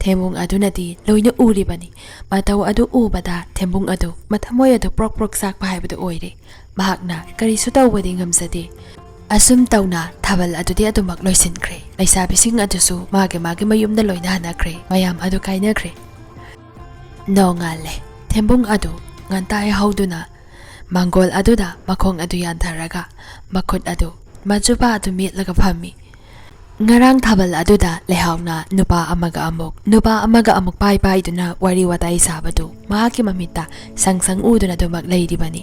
ꯊꯦꯝꯕꯨꯡ ꯑꯗꯨꯅꯗꯤ ꯂꯣꯏꯅ ꯎꯔꯤꯕꯅꯤ꯫ ꯃꯇꯧ ꯑꯗꯨ ꯎꯕꯗ ꯊꯦꯝꯕꯨꯡ ꯑꯗꯨ ꯃꯊꯃꯣꯏ ꯑꯗꯨ ꯄ꯭ꯔꯣꯛ ꯄ꯭ꯔꯣꯛ ꯆꯥꯛꯄ ꯍꯥꯏꯕꯗꯨ ꯑꯣꯏꯔꯦ꯫ ꯃꯍꯥꯛꯅ ꯀꯔꯤꯁꯨ ꯇꯧꯕꯗꯤ ꯉꯝꯖꯗꯦ꯫ ꯑꯁꯨꯝ ꯇꯧꯅ ꯊꯥꯕꯜ ꯑꯗꯨꯗꯤ ꯑꯗꯨꯃꯛ ꯂꯣꯏꯁꯤꯟꯈ꯭ꯔꯦ꯫ ꯂꯩꯁꯥꯕꯤꯁꯤꯡ ꯑꯗꯨꯁꯨ ꯃꯥꯒꯤ ꯃꯥꯒꯤ ꯃꯌꯨꯝꯗ ꯂꯣꯏꯅ ꯍꯟꯅꯈ꯭ꯔꯦ꯫ ꯃꯌꯥꯝ ꯑꯗꯨ ꯀꯥꯏꯅꯈ꯭ꯔꯦ꯫ ꯅꯣꯡꯉꯥꯜꯂꯦ꯫ ꯊꯦꯝꯕꯨꯡ ꯑꯗꯨ ꯉꯟꯇꯥ ꯌꯥꯍꯧꯗꯨꯅ ꯃꯥꯡꯒꯣꯜ ꯑꯗꯨꯗ ꯃꯈꯣꯡ ꯑꯗꯨ ꯌꯥꯟꯊꯔꯒ ꯃꯈꯨꯠ ꯑꯗꯨ ꯃꯆꯨꯄꯥ ꯑꯗꯨ ꯃꯦꯠꯂꯒ ꯐꯝꯃꯤ꯫ ꯉꯔꯥꯡ ꯊꯥꯕꯜ ꯑꯗꯨꯗ ꯂꯩꯍꯥꯎꯅ ꯅꯨꯄꯥ ꯑꯃꯒ ꯑꯃꯨꯛ, ꯅꯨꯄꯥ ꯑꯃꯒ ꯑꯃꯨꯛ ꯄꯥꯏ ꯄꯥꯏꯗꯨꯅ ꯋꯥꯔꯤ ꯋꯥꯇꯥꯏ ꯁꯥꯕꯗꯨ ꯃꯍꯥꯛꯀꯤ ꯃꯃꯤꯠꯇ ꯁꯪ ꯁꯪ ꯎꯗꯨꯅ ꯑꯗꯨꯃꯛ ꯂꯩꯔꯤꯕꯅꯤ꯫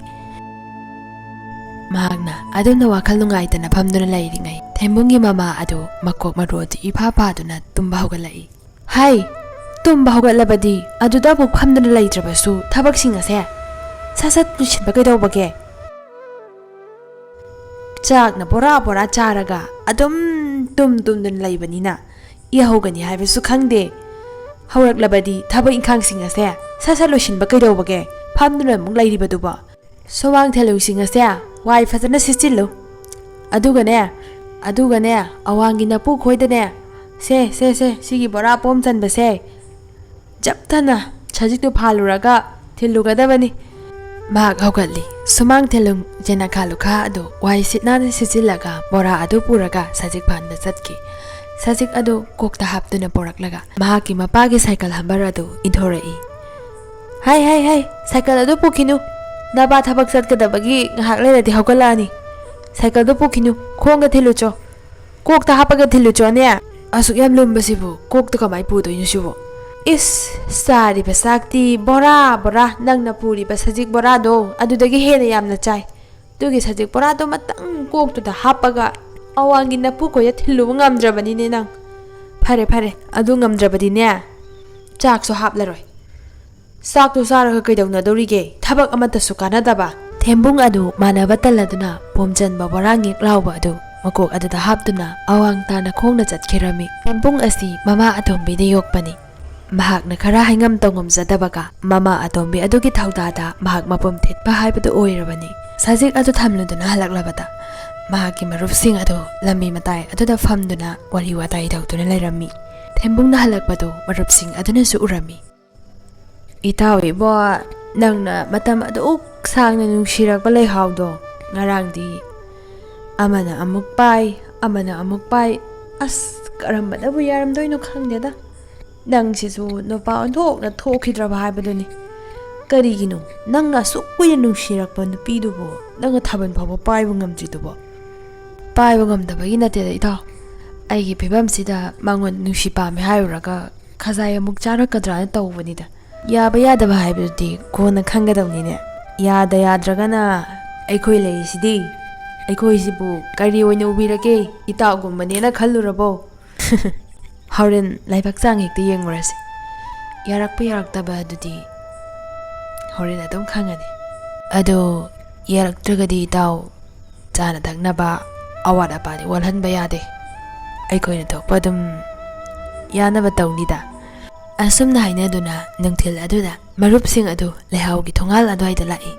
ꯃꯍꯥꯛꯅ ꯑꯗꯨꯝꯅ ꯋꯥꯈꯜ ꯅꯨꯡꯉꯥꯏꯇꯅ ꯐꯝꯗꯨꯅ ꯂꯩꯔꯤꯉꯩ, ꯊꯦꯝꯕꯨꯡꯒꯤ ꯃꯃꯥ ꯑꯗꯨ ꯃꯀꯣꯛ ꯃꯔꯨ ꯑꯗꯨ ꯏꯐꯥ ꯐꯥꯗꯨꯅ ꯇꯨꯝꯕ ꯍꯧꯒꯠꯂꯛꯏ꯫ "ꯍꯥꯏ, ꯇꯨꯝꯕ ꯍꯧꯒꯠꯂꯕꯗꯤ ꯑꯗꯨꯗ ꯑꯃꯨꯛ ꯐꯝꯗꯨꯅ ꯂꯩꯇ꯭ꯔꯕꯁꯨ ꯊꯕꯛꯁꯤꯡ ꯑꯁꯦ ꯁꯠ ꯁꯠ ꯂꯣꯏꯁꯤꯟꯕ ꯀꯩꯗꯧꯕꯒꯦ? ꯆꯥꯛꯅ ꯕꯣꯔꯥ ꯕꯣꯔꯥ ꯆꯥꯔꯒ ꯑꯗꯨꯝ ꯇꯨꯝ ꯇꯨꯝꯗꯨꯅ ꯂꯩꯕꯅꯤꯅ ꯏꯍꯧꯒꯅꯤ ꯍꯥꯏꯕꯁꯨ ꯈꯪꯗꯦ꯫ ꯍꯧꯔꯛꯂꯕꯗꯤ ꯊꯕꯛ ꯏꯪꯈꯥꯡꯁꯤꯡ ꯑꯁꯦ ꯁꯠ ꯁꯠ ꯂꯣꯏꯁꯤꯟꯕ ꯀꯩꯗꯧꯕꯒꯦ? ꯐꯝꯗꯨꯅ ꯑꯃꯨꯛ ꯂꯩꯔꯤꯕꯗꯨꯕꯣ?" ꯁꯨꯃꯥꯡ ꯊꯦꯂꯨꯡꯁꯤꯡ ꯑꯁꯦ ꯋꯥꯏ ꯐꯖꯅ ꯁꯤꯠꯆꯤꯜꯂꯨ꯫ ꯑꯗꯨꯒꯅꯦ, ꯑꯗꯨꯒꯅꯦ, ꯑꯋꯥꯡꯒꯤ ꯅꯄꯨ ꯈꯣꯏꯗꯅꯦ, "ꯁꯦ, ꯁꯦ, ꯁꯦ, ꯁꯤꯒꯤ ꯕꯣꯔꯥ ꯄꯣꯝ ꯆꯟꯕꯁꯦ ꯖꯞꯊꯅ ꯁꯖꯤꯛꯇꯨ ꯐꯥꯜꯂꯨꯔꯒ ꯊꯤꯜꯂꯨꯒꯗꯕꯅꯤ"꯫ ꯃꯍꯥꯛ ꯍꯧꯒꯠꯂꯤ꯫ ꯁꯨꯃꯥꯡ ꯊꯦꯂꯨꯡ ꯌꯦꯅꯈꯥ ꯂꯨꯈꯥ ꯑꯗꯨ ꯋꯥꯏ ꯁꯤꯠ ꯅꯥꯟꯅ ꯁꯤꯠꯆꯤꯜꯂꯒ ꯕꯣꯔꯥ ꯑꯗꯨ ꯄꯨꯔꯒ ꯁꯖꯤꯛ ꯐꯥꯟꯕ ꯆꯠꯈꯤ꯫ ꯁꯖꯤꯛ ꯑꯗꯨ ꯀꯣꯛꯇ ꯍꯥꯞꯇꯨꯅ ꯄꯨꯔꯛꯂꯒ ꯃꯍꯥꯛꯀꯤ ꯃꯄꯥꯒꯤ ꯁꯥꯏꯀꯜ ꯍꯝꯕꯔ ꯑꯗꯨ ꯏꯟꯊꯣꯔꯛꯏ꯫ "ꯍꯥꯏ, ꯍꯥꯏ, ꯍꯥꯏ, ꯁꯥꯏꯀꯜ ꯑꯗꯨ ꯄꯨꯈꯤꯅꯨ꯫ ꯅꯄꯥ ꯊꯕꯛ ꯆꯠꯀꯗꯕꯒꯤ ꯉꯥꯏꯍꯥꯛ ꯂꯩꯔꯗꯤ ꯍꯧꯒꯠꯂꯛꯑꯅꯤ꯫ ꯁꯥꯏꯀꯜꯗꯨ ꯄꯨꯈꯤꯅꯨ, ꯈꯣꯡꯒ ꯊꯤꯜꯂꯨꯆꯣ꯫ ꯀꯣꯛꯇ ꯍꯥꯞꯄꯒ ꯊꯤꯜꯂꯨꯆꯣꯅꯦ꯫ ꯑꯁꯨꯛ ꯌꯥꯝ ꯂꯨꯝꯕꯁꯤꯕꯨ ꯀꯣꯛꯇ ꯀꯃꯥꯏ ꯄꯨꯗꯣꯏꯅꯣ ꯁꯤꯕꯨ? ꯏꯁ, ꯆꯥꯔꯤꯕ ꯆꯥꯛꯇꯤ ꯕꯣꯔꯥ ꯕꯣꯔꯥ, ꯅꯪꯅ ꯄꯨꯔꯤꯕ ꯁꯖꯤꯛ ꯕꯣꯔꯥꯗꯣ ꯑꯗꯨꯗꯒꯤ ꯍꯦꯟꯅ ꯌꯥꯝꯅ ꯆꯥꯏ꯫ ꯑꯗꯨꯒꯤ ꯁꯖꯤꯛ ꯕꯣꯔꯥꯗꯣ ꯑꯃꯇꯪ ꯀꯣꯛꯇꯨꯗ ꯍꯥꯞꯄꯒ ꯑꯋꯥꯡꯒꯤ ꯅꯄꯨ ꯈꯣꯏꯗ ꯊꯤꯜꯂꯨꯕ ꯉꯝꯗ꯭ꯔꯕꯅꯤꯅꯦ ꯅꯪ꯫ ꯐꯔꯦ, ꯐꯔꯦ, ꯑꯗꯨ ꯉꯝꯗ꯭ꯔꯕꯗꯤꯅꯦ, ꯆꯥꯛꯁꯨ ꯍꯥꯞꯂꯔꯣꯏ꯫ ꯆꯥꯛꯇꯨ ꯆꯥꯔꯒ ꯀꯩꯗꯧꯅꯗꯧꯔꯤꯒꯦ? ꯊꯕꯛ ꯑꯃꯠꯇꯁꯨ ꯀꯥꯟꯅꯗꯕ"꯫ ꯊꯦꯝꯕꯨꯡ ꯑꯗꯨ ꯃꯥꯟꯅꯕ ꯇꯜꯂꯗꯨꯅ ꯄꯣꯝꯆꯟꯕ ꯕꯣꯔꯥ ꯉꯦꯛ ꯂꯥꯎꯕ ꯑꯗꯨ ꯃꯀꯣꯛ ꯑꯗꯨꯗ ꯍꯥꯞꯇꯨꯅ ꯑꯋꯥꯡ ꯇꯥꯅ ꯈꯣꯡꯅ ꯆꯠꯈꯤꯔꯝꯃꯤ꯫ ꯊꯦꯝꯕꯨꯡ ꯑꯁꯤ ꯃꯃꯥ ꯑꯇꯣꯝꯕꯤꯗ ꯌꯣꯛꯄꯅꯤ꯫ ꯃꯍꯥꯛꯅ ꯈꯔ ꯍꯥꯏꯉꯝ ꯇꯧꯉꯝꯖꯗꯕꯒ ꯃꯃꯥ ꯑꯇꯣꯝꯕꯤ ꯑꯗꯨꯒꯤ ꯊꯧꯗꯥꯗ ꯃꯍꯥꯛ ꯃꯄꯨꯝ ꯊꯤꯠꯄ ꯍꯥꯏꯕꯗꯨ ꯑꯣꯏꯔꯕꯅꯤ꯫ ꯁꯖꯤꯛ ꯑꯗꯨ ꯊꯝꯂꯨꯗꯨꯅ ꯍꯜꯂꯛꯂꯕꯗ ꯃꯍꯥꯛꯀꯤ ꯃꯔꯨꯞꯁꯤꯡ ꯑꯗꯨ ꯂꯝꯕꯤ ꯃꯇꯥꯏ ꯑꯗꯨꯗ ꯐꯝꯗꯨꯅ ꯋꯥꯔꯤ ꯋꯥꯇꯥꯏ ꯇꯧꯗꯨꯅ ꯂꯩꯔꯝꯃꯤ꯫ ꯊꯦꯝꯕꯨꯡꯅ ꯍꯜꯂꯛꯄꯗꯨ ꯃꯔꯨꯞꯁꯤꯡ ꯑꯗꯨꯅꯁꯨ ꯎꯔꯝꯃꯤ꯫ "ꯏꯇꯥꯎ ꯏꯕꯣ, ꯅꯪꯅ ꯃꯇꯝ ꯑꯗꯨꯛ ꯁꯥꯡꯅ ꯅꯨꯡꯁꯤꯔꯛꯄ ꯂꯩꯍꯥꯎꯗꯣ ꯉꯔꯥꯡꯗꯤ ꯑꯃꯅ ꯑꯃꯨꯛ ꯄꯥꯏ, ꯑꯃꯅ ꯑꯃꯨꯛ ꯄꯥꯏ꯫ ꯑꯁ, ꯀꯔꯝꯕꯗꯕꯨ ꯌꯥꯔꯝꯗꯣꯏꯅꯣ ꯈꯪꯗꯦꯗ꯫ ꯅꯪꯁꯤꯁꯨ ꯅꯨꯄꯥ ꯑꯣꯟꯊꯣꯛꯅ ꯊꯣꯛꯈꯤꯗ꯭ꯔꯕ ꯍꯥꯏꯕꯗꯨꯅꯤ꯫ ꯀꯔꯤꯒꯤꯅꯣ ꯅꯪꯅ ꯑꯁꯨꯛ ꯀꯨꯏꯅ ꯅꯨꯡꯁꯤꯔꯛꯄ ꯅꯨꯄꯤꯗꯨꯕꯨ ꯅꯪꯅ ꯊꯥꯕꯜ ꯐꯥꯎꯕ ꯄꯥꯏꯕ ꯉꯝꯗ꯭ꯔꯤꯗꯨꯕꯣ?" "ꯄꯥꯏꯕ ꯉꯝꯗꯕꯒꯤ ꯅꯠꯇꯦꯗ ꯏꯇꯥꯎ, ꯑꯩꯒꯤ ꯐꯤꯕꯝꯁꯤꯗ ꯃꯉꯣꯟ ꯅꯨꯡꯁꯤ ꯄꯥꯝꯃꯦ ꯍꯥꯏꯔꯨꯔꯒ ꯈꯖꯥꯏ ꯑꯃꯨꯛ ꯆꯥꯔꯛꯀꯗ꯭ꯔꯥꯅ ꯇꯧꯕꯅꯤꯗ꯫ ꯌꯥꯕ ꯌꯥꯗꯕ ꯍꯥꯏꯕꯗꯨꯗꯤ ꯀꯣꯟꯅ ꯈꯪꯒꯗꯧꯅꯤꯅꯦ꯫ ꯌꯥꯗ ꯌꯥꯗ꯭ꯔꯒꯅ ꯑꯩꯈꯣꯏ ꯂꯩꯔꯤꯁꯤꯗꯤ꯫ ꯑꯩꯈꯣꯏꯁꯤꯕꯨ ꯀꯔꯤ ꯑꯣꯏꯅ ꯎꯕꯤꯔꯒꯦ? ꯏꯇꯥꯎꯒꯨꯝꯕꯅꯦꯅ ꯈꯜꯂꯨꯔꯕꯣ? ꯍꯣꯔꯦꯟ ꯂꯥꯏꯕꯛ ꯆꯥꯡ ꯍꯦꯛꯇ ꯌꯦꯡꯉꯨꯔꯁꯤ꯫ ꯌꯥꯔꯛꯄ ꯌꯥꯔꯛꯇꯕ ꯑꯗꯨꯗꯤ ꯍꯣꯔꯦꯟ ꯑꯗꯨꯝ ꯈꯪꯉꯅꯤ꯫ ꯑꯗꯣ ꯌꯥꯔꯛꯇ꯭ꯔꯒꯗꯤ ꯏꯇꯥꯎ, ꯆꯥꯅ ꯊꯛꯅꯕ ꯑꯋꯥꯠ ꯑꯄꯥꯗꯤ ꯋꯥꯠꯍꯟꯕ ꯌꯥꯗꯦ꯫ ꯑꯩꯈꯣꯏꯅ ꯊꯣꯛꯄ ꯑꯗꯨꯝ ꯌꯥꯅꯕ ꯇꯧꯅꯤꯗ꯫ ꯑꯁꯨꯝꯅ ꯍꯥꯏꯅꯗꯨꯅ ꯅꯨꯡꯊꯤꯜ ꯑꯗꯨꯗ ꯃꯔꯨꯞꯁꯤꯡ ꯑꯗꯨ ꯂꯩꯍꯥꯎꯒꯤ ꯊꯣꯡꯒꯥꯜ ꯑꯗꯨꯋꯥꯏꯗ ꯂꯥꯛꯏ꯫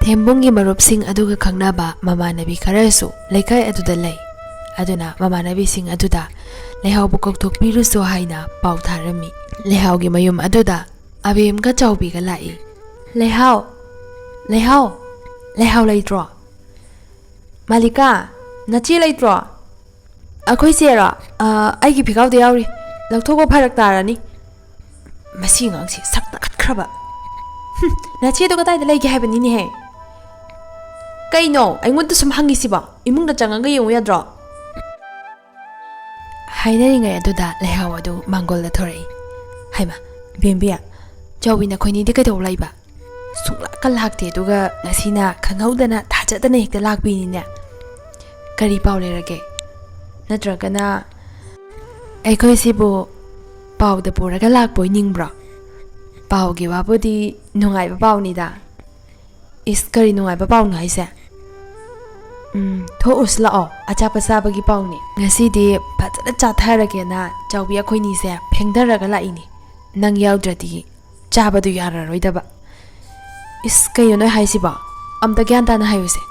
ꯊꯦꯝꯕꯨꯡꯒꯤ ꯃꯔꯨꯞꯁꯤꯡ ꯑꯗꯨꯒ ꯈꯪꯅꯕ ꯃꯃꯥꯟꯅꯕꯤ ꯈꯔꯁꯨ ꯂꯩꯀꯥꯏ ꯑꯗꯨꯗ ꯂꯩ꯫ ꯑꯗꯨꯅ ꯃꯃꯥꯟꯅꯕꯤꯁꯤꯡ ꯑꯗꯨꯗ ꯂꯩꯍꯥꯎꯕꯨ ꯀꯧꯊꯣꯛꯄꯤꯔꯨꯁꯣ ꯍꯥꯏꯅ ꯄꯥꯎ ꯊꯥꯔꯝꯃꯤ꯫ ꯂꯩꯍꯥꯎꯒꯤ ꯃꯌꯨꯝ ꯑꯗꯨꯗ ꯑꯕꯦꯝꯒ ꯆꯥꯎꯕꯤꯒ ꯂꯥꯛꯏ꯫ "ꯂꯩꯍꯥꯎ, ꯂꯩꯍꯥꯎ, ꯂꯩꯍꯥꯎ ꯂꯩꯇ꯭ꯔꯣ? ꯃꯥꯂꯤꯀꯥ, ꯅꯆꯦ ꯂꯩꯇ꯭ꯔꯣ?" "ꯑꯩꯈꯣꯏ ꯆꯦꯔꯣ? ꯑ, ꯑꯩꯒꯤ ꯐꯤꯈꯥꯎꯗ ꯌꯥꯎꯔꯤ꯫ ꯂꯧꯊꯣꯛꯄ ꯐꯔꯛ ꯇꯥꯔꯅꯤ꯫" ꯃꯁꯤ ꯑꯉꯥꯡꯁꯤ ꯁꯛ ꯇꯥꯈꯠꯈ꯭ꯔꯕ꯫ "ꯍꯨꯝ, ꯅꯆꯦꯗꯣ ꯀꯗꯥꯏꯗ ꯂꯩꯒꯦ ꯍꯥꯏꯕꯅꯤꯅꯦꯍꯦ?" "ꯀꯩꯅꯣ ꯑꯩꯉꯣꯟꯗ ꯁꯨꯝ ꯍꯪꯉꯤꯁꯤꯕꯣ? ꯏꯃꯨꯡꯗ ꯆꯪꯉꯒ ꯌꯦꯡꯉꯨ ꯌꯥꯗ꯭ꯔꯣ?" ꯍꯥꯏꯅꯔꯤꯉꯩ ꯑꯗꯨꯗ ꯂꯩꯍꯥꯎ ꯑꯗꯨ ꯃꯥꯡꯒꯣꯜꯗ ꯊꯣꯔꯛꯏ꯫ "ꯍꯩꯃꯥ, ꯕꯦꯝꯕꯤ, ꯆꯥꯎꯕꯤ ꯅꯈꯣꯏꯅꯤꯗꯤ ꯀꯩꯗꯧ ꯂꯥꯛꯏꯕ? ꯁꯨꯡꯂꯥꯛꯀ ꯂꯥꯛꯇꯦ, ꯑꯗꯨꯒ ꯉꯁꯤꯅ ꯈꯪꯍꯧꯗꯅ ꯊꯥꯖꯗꯅ ꯍꯦꯛꯇ ꯂꯥꯛꯄꯤꯅꯤꯅꯦ꯫ ꯀꯔꯤ ꯄꯥꯎ ꯂꯩꯔꯒꯦ? ꯅꯠꯇ꯭ꯔꯒꯅ ꯑꯩꯈꯣꯏꯁꯤꯕꯨ ꯄꯥꯎꯗ ꯄꯨꯔꯒ ꯂꯥꯛꯄ ꯑꯣꯏꯅꯤꯡꯕ꯭ꯔꯣ? ꯄꯥꯎꯒꯤ ꯋꯥꯕꯨꯗꯤ ꯅꯨꯡꯉꯥꯏꯕ ꯄꯥꯎꯅꯤꯗ꯫" "ꯏꯁ, ꯀꯔꯤ ꯅꯨꯡꯉꯥꯏꯕ ꯄꯥꯎꯅꯣ ꯍꯥꯏꯁꯦ?" "ꯎꯝ, ꯊꯣꯛꯎꯁꯤ ꯂꯥꯛꯑꯣ, ꯑꯆꯥꯄꯣꯠ ꯆꯥꯕꯒꯤ ꯄꯥꯎꯅꯤ꯫ ꯉꯁꯤꯗꯤ ꯐꯖꯅ ꯆꯥꯊꯔꯒꯦꯅ ꯆꯥꯎꯕꯤ ꯑꯩꯈꯣꯏꯅꯤꯁꯦ ꯐꯦꯡꯊꯔꯒ ꯂꯥꯛꯏꯅꯤ꯫ ꯅꯪ ꯌꯥꯎꯗ꯭ꯔꯗꯤ ꯆꯥꯕꯗꯨ ꯌꯥꯔꯔꯣꯏꯗꯕ꯫" "ꯏꯁ, ꯀꯩꯅꯣ ꯅꯣꯏ ꯍꯥꯏꯁꯤꯕꯣ? ꯑꯝꯇ ꯒ꯭ꯌꯥꯟ ꯇꯥꯅ ꯍꯥꯏꯌꯨꯁꯦ꯫"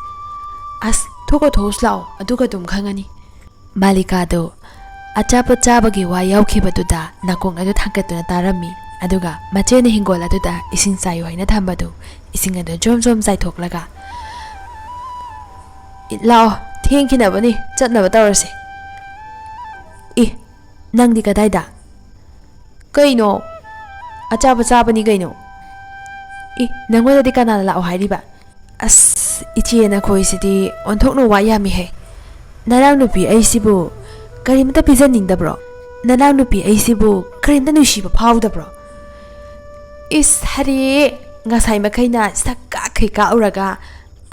"ꯑꯁ, ꯊꯣꯛꯀꯣ, ꯊꯣꯛꯎꯁꯤ ꯂꯥꯛꯑꯣ, ꯑꯗꯨꯒ ꯑꯗꯨꯝ ꯈꯪꯉꯅꯤ꯫" ꯃꯥꯂꯤꯀꯥꯗꯨ ꯑꯆꯥꯄꯣꯠ ꯆꯥꯕꯒꯤ ꯋꯥ ꯌꯥꯎꯈꯤꯕꯗꯨꯗ ꯅꯥꯀꯣꯡ ꯑꯗꯨ ꯊꯥꯡꯒꯠꯇꯨꯅ ꯇꯥꯔꯝꯃꯤ꯫ ꯑꯗꯨꯒ ꯃꯆꯦꯅ ꯍꯤꯡꯒꯣꯜ ꯑꯗꯨꯗ ꯏꯁꯤꯡ ꯆꯥꯏꯌꯨ ꯍꯥꯏꯅ ꯊꯝꯕꯗꯨ ꯏꯁꯤꯡ ꯑꯗꯨ ꯖꯣꯝ ꯖꯣꯝ ꯆꯥꯏꯊꯣꯛꯂꯒ, "ꯏ, ꯂꯥꯛꯑꯣ, ꯊꯦꯡꯈꯤꯅꯕꯅꯤ, ꯆꯠꯅꯕ ꯇꯧꯔꯁꯦ꯫" "ꯏ, ꯅꯪꯗꯤ ꯀꯗꯥꯏꯗ?" "ꯀꯩꯅꯣ? ꯑꯆꯥꯄꯣꯠ ꯆꯥꯕꯅꯤ ꯀꯩꯅꯣ꯫" "ꯏ, ꯅꯪꯉꯣꯟꯗꯗꯤ ꯀꯅꯥꯅ ꯂꯥꯛꯑꯣ ꯍꯥꯏꯔꯤꯕ?" "ꯑꯁ, ꯏꯆꯦ ꯅꯈꯣꯏꯁꯤꯗꯤ ꯑꯣꯟꯊꯣꯛꯅ ꯋꯥ ꯌꯥꯝꯃꯤꯍꯦ꯫ ꯅꯅꯥꯎꯅꯨꯄꯤ ꯑꯩꯁꯤꯕꯨ ꯀꯔꯤꯝꯇ ꯄꯤꯖꯅꯤꯡꯗꯕ꯭ꯔꯣ? ꯅꯅꯥꯎꯅꯨꯄꯤ ꯑꯩꯁꯤꯕꯨ ꯀꯔꯤꯝꯇ ꯅꯨꯡꯁꯤꯕ ꯐꯥꯎꯗꯕ꯭ꯔꯣ?" "ꯏꯁ, ꯍꯔꯦ, ꯉꯁꯥꯏ ꯃꯈꯩꯅ ꯁꯛ ꯀꯥꯛꯈꯩ ꯀꯥꯛꯎꯔꯒ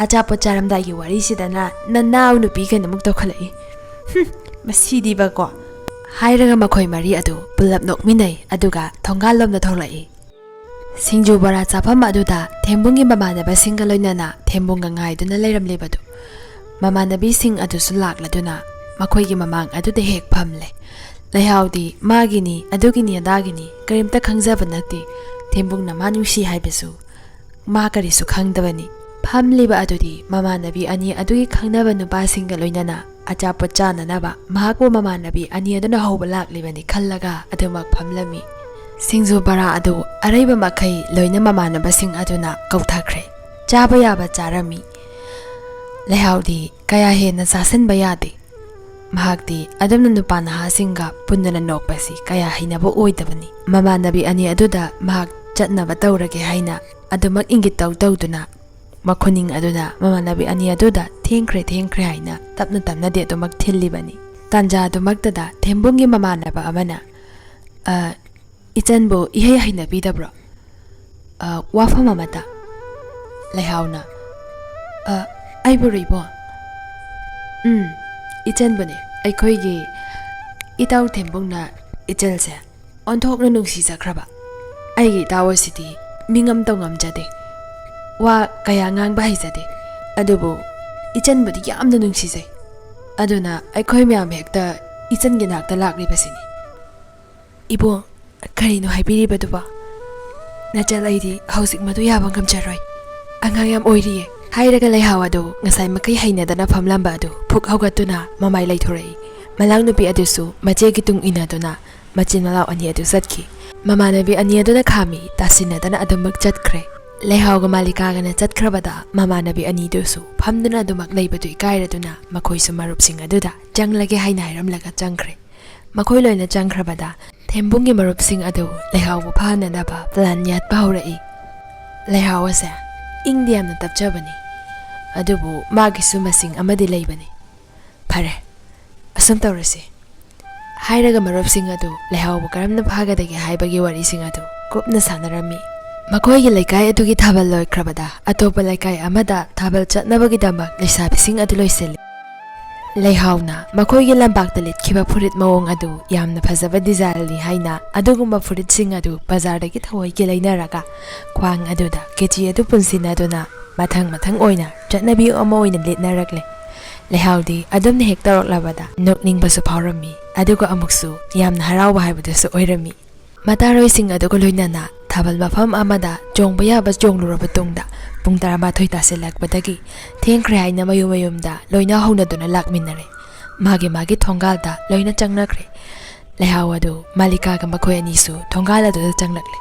ꯑꯆꯥꯄꯣꯠ ꯆꯥꯔꯝꯗꯥꯏꯒꯤ ꯋꯥꯔꯤꯁꯤꯗꯅ ꯅꯅꯥꯎ ꯅꯨꯄꯤ ꯀꯩꯅꯣꯃꯨꯛ ꯇꯧꯈꯠꯂꯛꯏ꯫ "ꯍꯨꯝ, ꯃꯁꯤꯗꯤꯕꯀꯣ"꯫ ꯍꯥꯏꯔꯒ ꯃꯈꯣꯏ ꯃꯔꯤ ꯑꯗꯨ ꯄꯨꯜꯂꯞ ꯅꯣꯛꯃꯤꯟꯅꯩ, ꯑꯗꯨꯒ ꯊꯣꯡꯒꯥꯜ ꯂꯣꯝꯗ ꯊꯣꯛꯂꯛꯏ꯫ ꯁꯤꯡꯖꯨ ꯕꯣꯔꯥ ꯆꯥꯐꯝ ꯑꯗꯨꯗ ꯊꯦꯝꯕꯨꯡꯒꯤ ꯃꯃꯥꯟꯅꯕꯁꯤꯡꯒ ꯂꯣꯏꯅꯅ ꯊꯦꯝꯕꯨꯡꯒ ꯉꯥꯏꯗꯨꯅ ꯂꯩꯔꯝꯂꯤꯕꯗꯨ꯫ ꯃꯃꯥꯟꯅꯕꯤꯁꯤꯡ ꯑꯗꯨꯁꯨ ꯂꯥꯛꯂꯗꯨꯅ ꯃꯈꯣꯏꯒꯤ ꯃꯃꯥꯡ ꯑꯗꯨꯗ ꯍꯦꯛ ꯐꯝꯂꯦ꯫ ꯂꯩꯍꯥꯎꯗꯤ ꯃꯥꯒꯤꯅꯤ, ꯑꯗꯨꯒꯤꯅꯤ, ꯑꯗꯥꯒꯤꯅꯤ, ꯀꯔꯤꯝꯇ ꯈꯪꯖꯕ ꯅꯠꯇꯦ꯫ ꯊꯦꯝꯕꯨꯡꯅ ꯃꯥ ꯅꯨꯡꯁꯤ ꯍꯥꯏꯕꯁꯨ ꯃꯥ ꯀꯔꯤꯁꯨ ꯈꯪꯗꯕꯅꯤ꯫ ꯐꯝꯂꯤꯕ ꯑꯗꯨꯗꯤ ꯃꯃꯥꯟꯅꯕꯤ ꯑꯅꯤ ꯑꯗꯨꯒꯤ ꯈꯪꯅꯕ ꯅꯨꯄꯥꯁꯤꯡꯒ ꯂꯣꯏꯅꯅ ꯑꯆꯥꯄꯣꯠ ꯆꯥꯅꯅꯕ ꯃꯍꯥꯛꯄꯨ ꯃꯃꯥꯟꯅꯕꯤ ꯑꯅꯤ ꯑꯗꯨꯅ ꯍꯧꯕ ꯂꯥꯛꯂꯤꯕꯅꯤ ꯈꯜꯂꯒ ꯑꯗꯨꯃꯛ ꯐꯝꯂꯝꯃꯤ꯫ ꯁꯤꯡꯖꯨ ꯕꯣꯔꯥ ꯑꯗꯨ ꯑꯔꯩꯕ ꯃꯈꯩ ꯂꯣꯏꯅ ꯃꯃꯥꯟꯅꯕꯁꯤꯡ ꯑꯗꯨꯅ ꯀꯧꯊꯈ꯭ꯔꯦ꯫ ꯆꯥꯕ ꯌꯥꯕ ꯆꯥꯔꯝꯃꯤ꯫ ꯂꯩꯍꯥꯎꯗꯤ ꯀꯌꯥ ꯍꯦꯟꯅ ꯆꯥꯁꯤꯟꯕ ꯌꯥꯗꯦ꯫ ꯃꯍꯥꯛꯇꯤ ꯑꯗꯨꯝꯅ ꯅꯨꯄꯥ ꯅꯍꯥꯁꯤꯡꯒ ꯄꯨꯟꯗꯨꯅ ꯅꯣꯛꯄꯁꯤ ꯀꯌꯥ ꯍꯩꯅꯕ ꯑꯣꯏꯗꯕꯅꯤ꯫ ꯃꯃꯥꯟꯅꯕꯤ ꯑꯅꯤ ꯑꯗꯨꯗ ꯃꯍꯥꯛ ꯆꯠꯅꯕ ꯇꯧꯔꯒꯦ ꯍꯥꯏꯅ ꯑꯗꯨꯃꯛ ꯏꯪꯒꯤꯠ ꯇꯧ ꯇꯧꯗꯨꯅ ꯃꯈꯨꯅꯤꯡ ꯑꯗꯨꯅ ꯃꯃꯥꯟꯅꯕꯤ ꯑꯅꯤ ꯑꯗꯨꯗ "ꯊꯦꯡꯈ꯭ꯔꯦ, ꯊꯦꯡꯈ꯭ꯔꯦ" ꯍꯥꯏꯅ ꯇꯞꯅ ꯇꯞꯅꯗꯤ ꯑꯗꯨꯃꯛ ꯊꯤꯜꯂꯤꯕꯅꯤ꯫ ꯇꯥꯟꯖꯥ ꯑꯗꯨꯃꯛꯇꯗ ꯊꯦꯝꯕꯨꯡꯒꯤ ꯃꯃꯥꯟꯅꯕ ꯑꯃꯅ, "ꯑ, ꯏꯆꯟꯕꯨ ꯏꯍꯩ ꯍꯩꯅꯕꯤꯗꯕ꯭ꯔꯣ?" "ꯑ, ꯋꯥꯐꯝ ꯑꯃꯇ꯫" ꯂꯩꯍꯥꯎꯅ, "ꯑ, ꯑꯩꯕꯨꯔꯣ ꯏꯕꯣ?" "ꯎꯝ, ꯏꯆꯟꯕꯨꯅꯦ꯫ ꯑꯩꯈꯣꯏꯒꯤ ꯏꯇꯥꯎ ꯊꯦꯝꯕꯨꯡꯅ ꯏꯆꯜꯁꯦ ꯑꯣꯟꯊꯣꯛꯅ ꯅꯨꯡꯁꯤꯖꯈ꯭ꯔꯕ꯫ ꯑꯩꯒꯤ ꯏꯇꯥꯎ ꯑꯁꯤꯗꯤ ꯃꯤꯉꯝ ꯇꯧꯉꯝꯖꯗꯦ, ꯋꯥ ꯀꯌꯥ ꯉꯥꯡꯕ ꯍꯩꯖꯗꯦ, ꯑꯗꯨꯕꯨ ꯏꯆꯟꯕꯨꯗꯤ ꯌꯥꯝꯅ ꯅꯨꯡꯁꯤꯖꯩ꯫ ꯑꯗꯨꯅ ꯑꯩꯈꯣꯏ ꯃꯌꯥꯝ ꯍꯦꯛꯇ ꯏꯆꯟꯒꯤ ꯅꯥꯛꯇ ꯂꯥꯛꯂꯤꯕꯁꯤꯅꯤ꯫" "ꯏꯕꯣ, ꯀꯔꯤꯅꯣ ꯍꯥꯏꯕꯤꯔꯤꯕꯗꯨꯕꯣ? ꯅꯆꯜ ꯑꯩꯗꯤ ꯍꯧꯖꯤꯛ ꯃꯗꯨ ꯌꯥꯕ ꯉꯝꯖꯔꯣꯏ꯫ ꯑꯉꯥꯡ ꯌꯥꯝ ꯑꯣꯏꯔꯤꯌꯦ꯫" ꯍꯥꯏꯔꯒ ꯂꯩꯍꯥꯎ ꯑꯗꯨ ꯉꯁꯥꯏ ꯃꯈꯩ ꯍꯩꯅꯗꯅ ꯐꯝꯂꯝꯕ ꯑꯗꯨ ꯐꯨꯛ ꯍꯧꯒꯠꯇꯨꯅ ꯃꯃꯥꯏ ꯂꯩꯊꯣꯔꯛꯏ꯫ ꯃꯅꯥꯎꯅꯨꯄꯤ ꯑꯗꯨꯁꯨ ꯃꯆꯦꯒꯤ ꯇꯨꯡ ꯏꯟꯅꯗꯨꯅ ꯃꯆꯤꯟ ꯃꯅꯥꯎ ꯑꯅꯤ ꯑꯗꯨ ꯆꯠꯈꯤ꯫ ꯃꯃꯥꯟꯅꯕꯤ ꯑꯅꯤ ꯑꯗꯨꯅ ꯈꯥꯝꯃꯤ ꯇꯥꯁꯤꯟꯅꯗꯅ ꯑꯗꯨꯃꯛ ꯆꯠꯈ꯭ꯔꯦ꯫ ꯂꯩꯍꯥꯎꯒ ꯃꯥꯂꯤꯀꯥꯒꯅ ꯆꯠꯈ꯭ꯔꯕꯗ ꯃꯃꯥꯟꯅꯕꯤ ꯑꯅꯤꯗꯨꯁꯨ ꯐꯝꯗꯨꯅ ꯑꯗꯨꯃꯛ ꯂꯩꯕꯗꯨ ꯏꯀꯥꯏꯔꯗꯨꯅ ꯃꯈꯣꯏꯁꯨ ꯃꯔꯨꯞꯁꯤꯡ ꯑꯗꯨꯗ ꯆꯪꯂꯒꯦ ꯍꯥꯏꯅ ꯍꯥꯏꯔꯝꯂꯒ ꯆꯪꯈ꯭ꯔꯦ꯫ ꯃꯈꯣꯏ ꯂꯣꯏꯅ ꯆꯪꯈ꯭ꯔꯕꯗ ꯊꯦꯝꯕꯨꯡꯒꯤ ꯃꯔꯨꯞꯁꯤꯡ ꯑꯗꯨ ꯂꯩꯍꯥꯎꯕꯨ ꯐꯥꯅꯅꯕ ꯄ꯭ꯂꯥꯟ ꯌꯥꯠꯄ ꯍꯧꯔꯛꯏ꯫ ꯂꯩꯍꯥꯎ ꯑꯁꯦ ꯏꯪꯗꯤ ꯌꯥꯝꯅ ꯇꯞꯆꯕꯅꯤ, ꯑꯗꯨꯕꯨ ꯃꯥꯒꯤꯁꯨ ꯃꯁꯤꯡ ꯑꯃꯗꯤ ꯂꯩꯕꯅꯤ꯫ "ꯐꯔꯦ, ꯑꯁꯨꯝ ꯇꯧꯔꯁꯤ" ꯍꯥꯏꯔꯒ ꯃꯔꯨꯞꯁꯤꯡ ꯑꯗꯨ ꯂꯩꯍꯥꯎꯕꯨ ꯀꯔꯝꯅ ꯐꯥꯒꯗꯒꯦ ꯍꯥꯏꯕꯒꯤ ꯋꯥꯔꯤꯁꯤꯡ ꯑꯗꯨ ꯀꯨꯞꯅ ꯁꯥꯟꯅꯔꯝꯃꯤ꯫ ꯃꯈꯣꯏꯒꯤ ꯂꯩꯀꯥꯏ ꯑꯗꯨꯒꯤ ꯊꯥꯕꯜ ꯂꯣꯏꯈ꯭ꯔꯕꯗ ꯑꯇꯣꯞꯄ ꯂꯩꯀꯥꯏ ꯑꯃꯗ ꯊꯥꯕꯜ ꯆꯠꯅꯕꯒꯤꯗꯃꯛ ꯂꯩꯁꯥꯕꯤꯁꯤꯡ ꯑꯗꯨ ꯂꯣꯏꯁꯤꯜꯂꯤ꯫ ꯂꯩꯍꯥꯎꯅ ꯃꯈꯣꯏꯒꯤ ꯂꯝꯄꯥꯛꯇ ꯂꯤꯠꯈꯤꯕ ꯐꯨꯔꯤꯠ ꯃꯑꯣꯡ ꯑꯗꯨ ꯌꯥꯝꯅ ꯐꯖꯕ ꯗꯤꯖꯥꯏꯟꯅꯤ ꯍꯥꯏꯅ ꯑꯗꯨꯒꯨꯝꯕ ꯐꯨꯔꯤꯠꯁꯤꯡ ꯑꯗꯨ ꯕꯖꯥꯔꯗꯒꯤ ꯊꯑꯣꯏꯒꯤ ꯂꯩꯅꯔꯒ ꯈ꯭ꯋꯥꯡ ꯑꯗꯨꯗ ꯀꯦꯆꯤ ꯑꯗꯨ ꯄꯨꯟꯁꯤꯟꯅꯗꯨꯅ ꯃꯊꯪ ꯃꯊꯪ ꯑꯣꯏꯅ ꯆꯠꯅꯕꯤ ꯑꯃ ꯑꯣꯏꯅ ꯂꯤꯠꯅꯔꯛꯂꯦ꯫ ꯂꯩꯍꯥꯎꯗꯤ ꯑꯗꯨꯝꯅ ꯍꯦꯛ ꯇꯧꯔꯛꯂꯕꯗ ꯅꯣꯛꯅꯤꯡꯕꯁꯨ ꯐꯥꯎꯔꯝꯃꯤ, ꯑꯗꯨꯒ ꯑꯃꯨꯛꯁꯨ ꯌꯥꯝꯅ ꯍꯔꯥꯎꯕ ꯍꯥꯏꯕꯗꯨꯁꯨ ꯑꯣꯏꯔꯝꯃꯤ꯫ ꯃꯇꯥꯔꯣꯏꯁꯤꯡ ꯑꯗꯨꯒ ꯂꯣꯏꯅꯅ ꯊꯥꯕꯜ ꯃꯐꯝ ꯑꯃꯗ ꯆꯣꯡꯕ ꯌꯥꯕ ꯆꯣꯡꯂꯨꯔꯕ ꯇꯨꯡꯗ, ꯄꯨꯡ ꯇꯔꯥꯃꯥꯊꯣꯏ ꯇꯥꯁꯤꯜꯂꯛꯄꯗꯒꯤ ꯊꯦꯡꯈ꯭ꯔꯦ ꯍꯥꯏꯅ ꯃꯌꯨꯝ ꯃꯌꯨꯝꯗ ꯂꯣꯏꯅ ꯍꯧꯅꯗꯨꯅ ꯂꯥꯛꯃꯤꯟꯅꯔꯦ꯫ ꯃꯥꯒꯤ ꯃꯥꯒꯤ ꯊꯣꯡꯒꯥꯜꯗ ꯂꯣꯏꯅ ꯆꯪꯅꯈ꯭ꯔꯦ꯫ ꯂꯩꯍꯥꯎ ꯑꯗꯨ ꯃꯥꯂꯤꯀꯥꯒ ꯃꯈꯣꯏ ꯑꯅꯤꯁꯨ ꯊꯣꯡꯒꯥꯜ ꯑꯗꯨꯗ ꯆꯪꯂꯛꯂꯦ꯫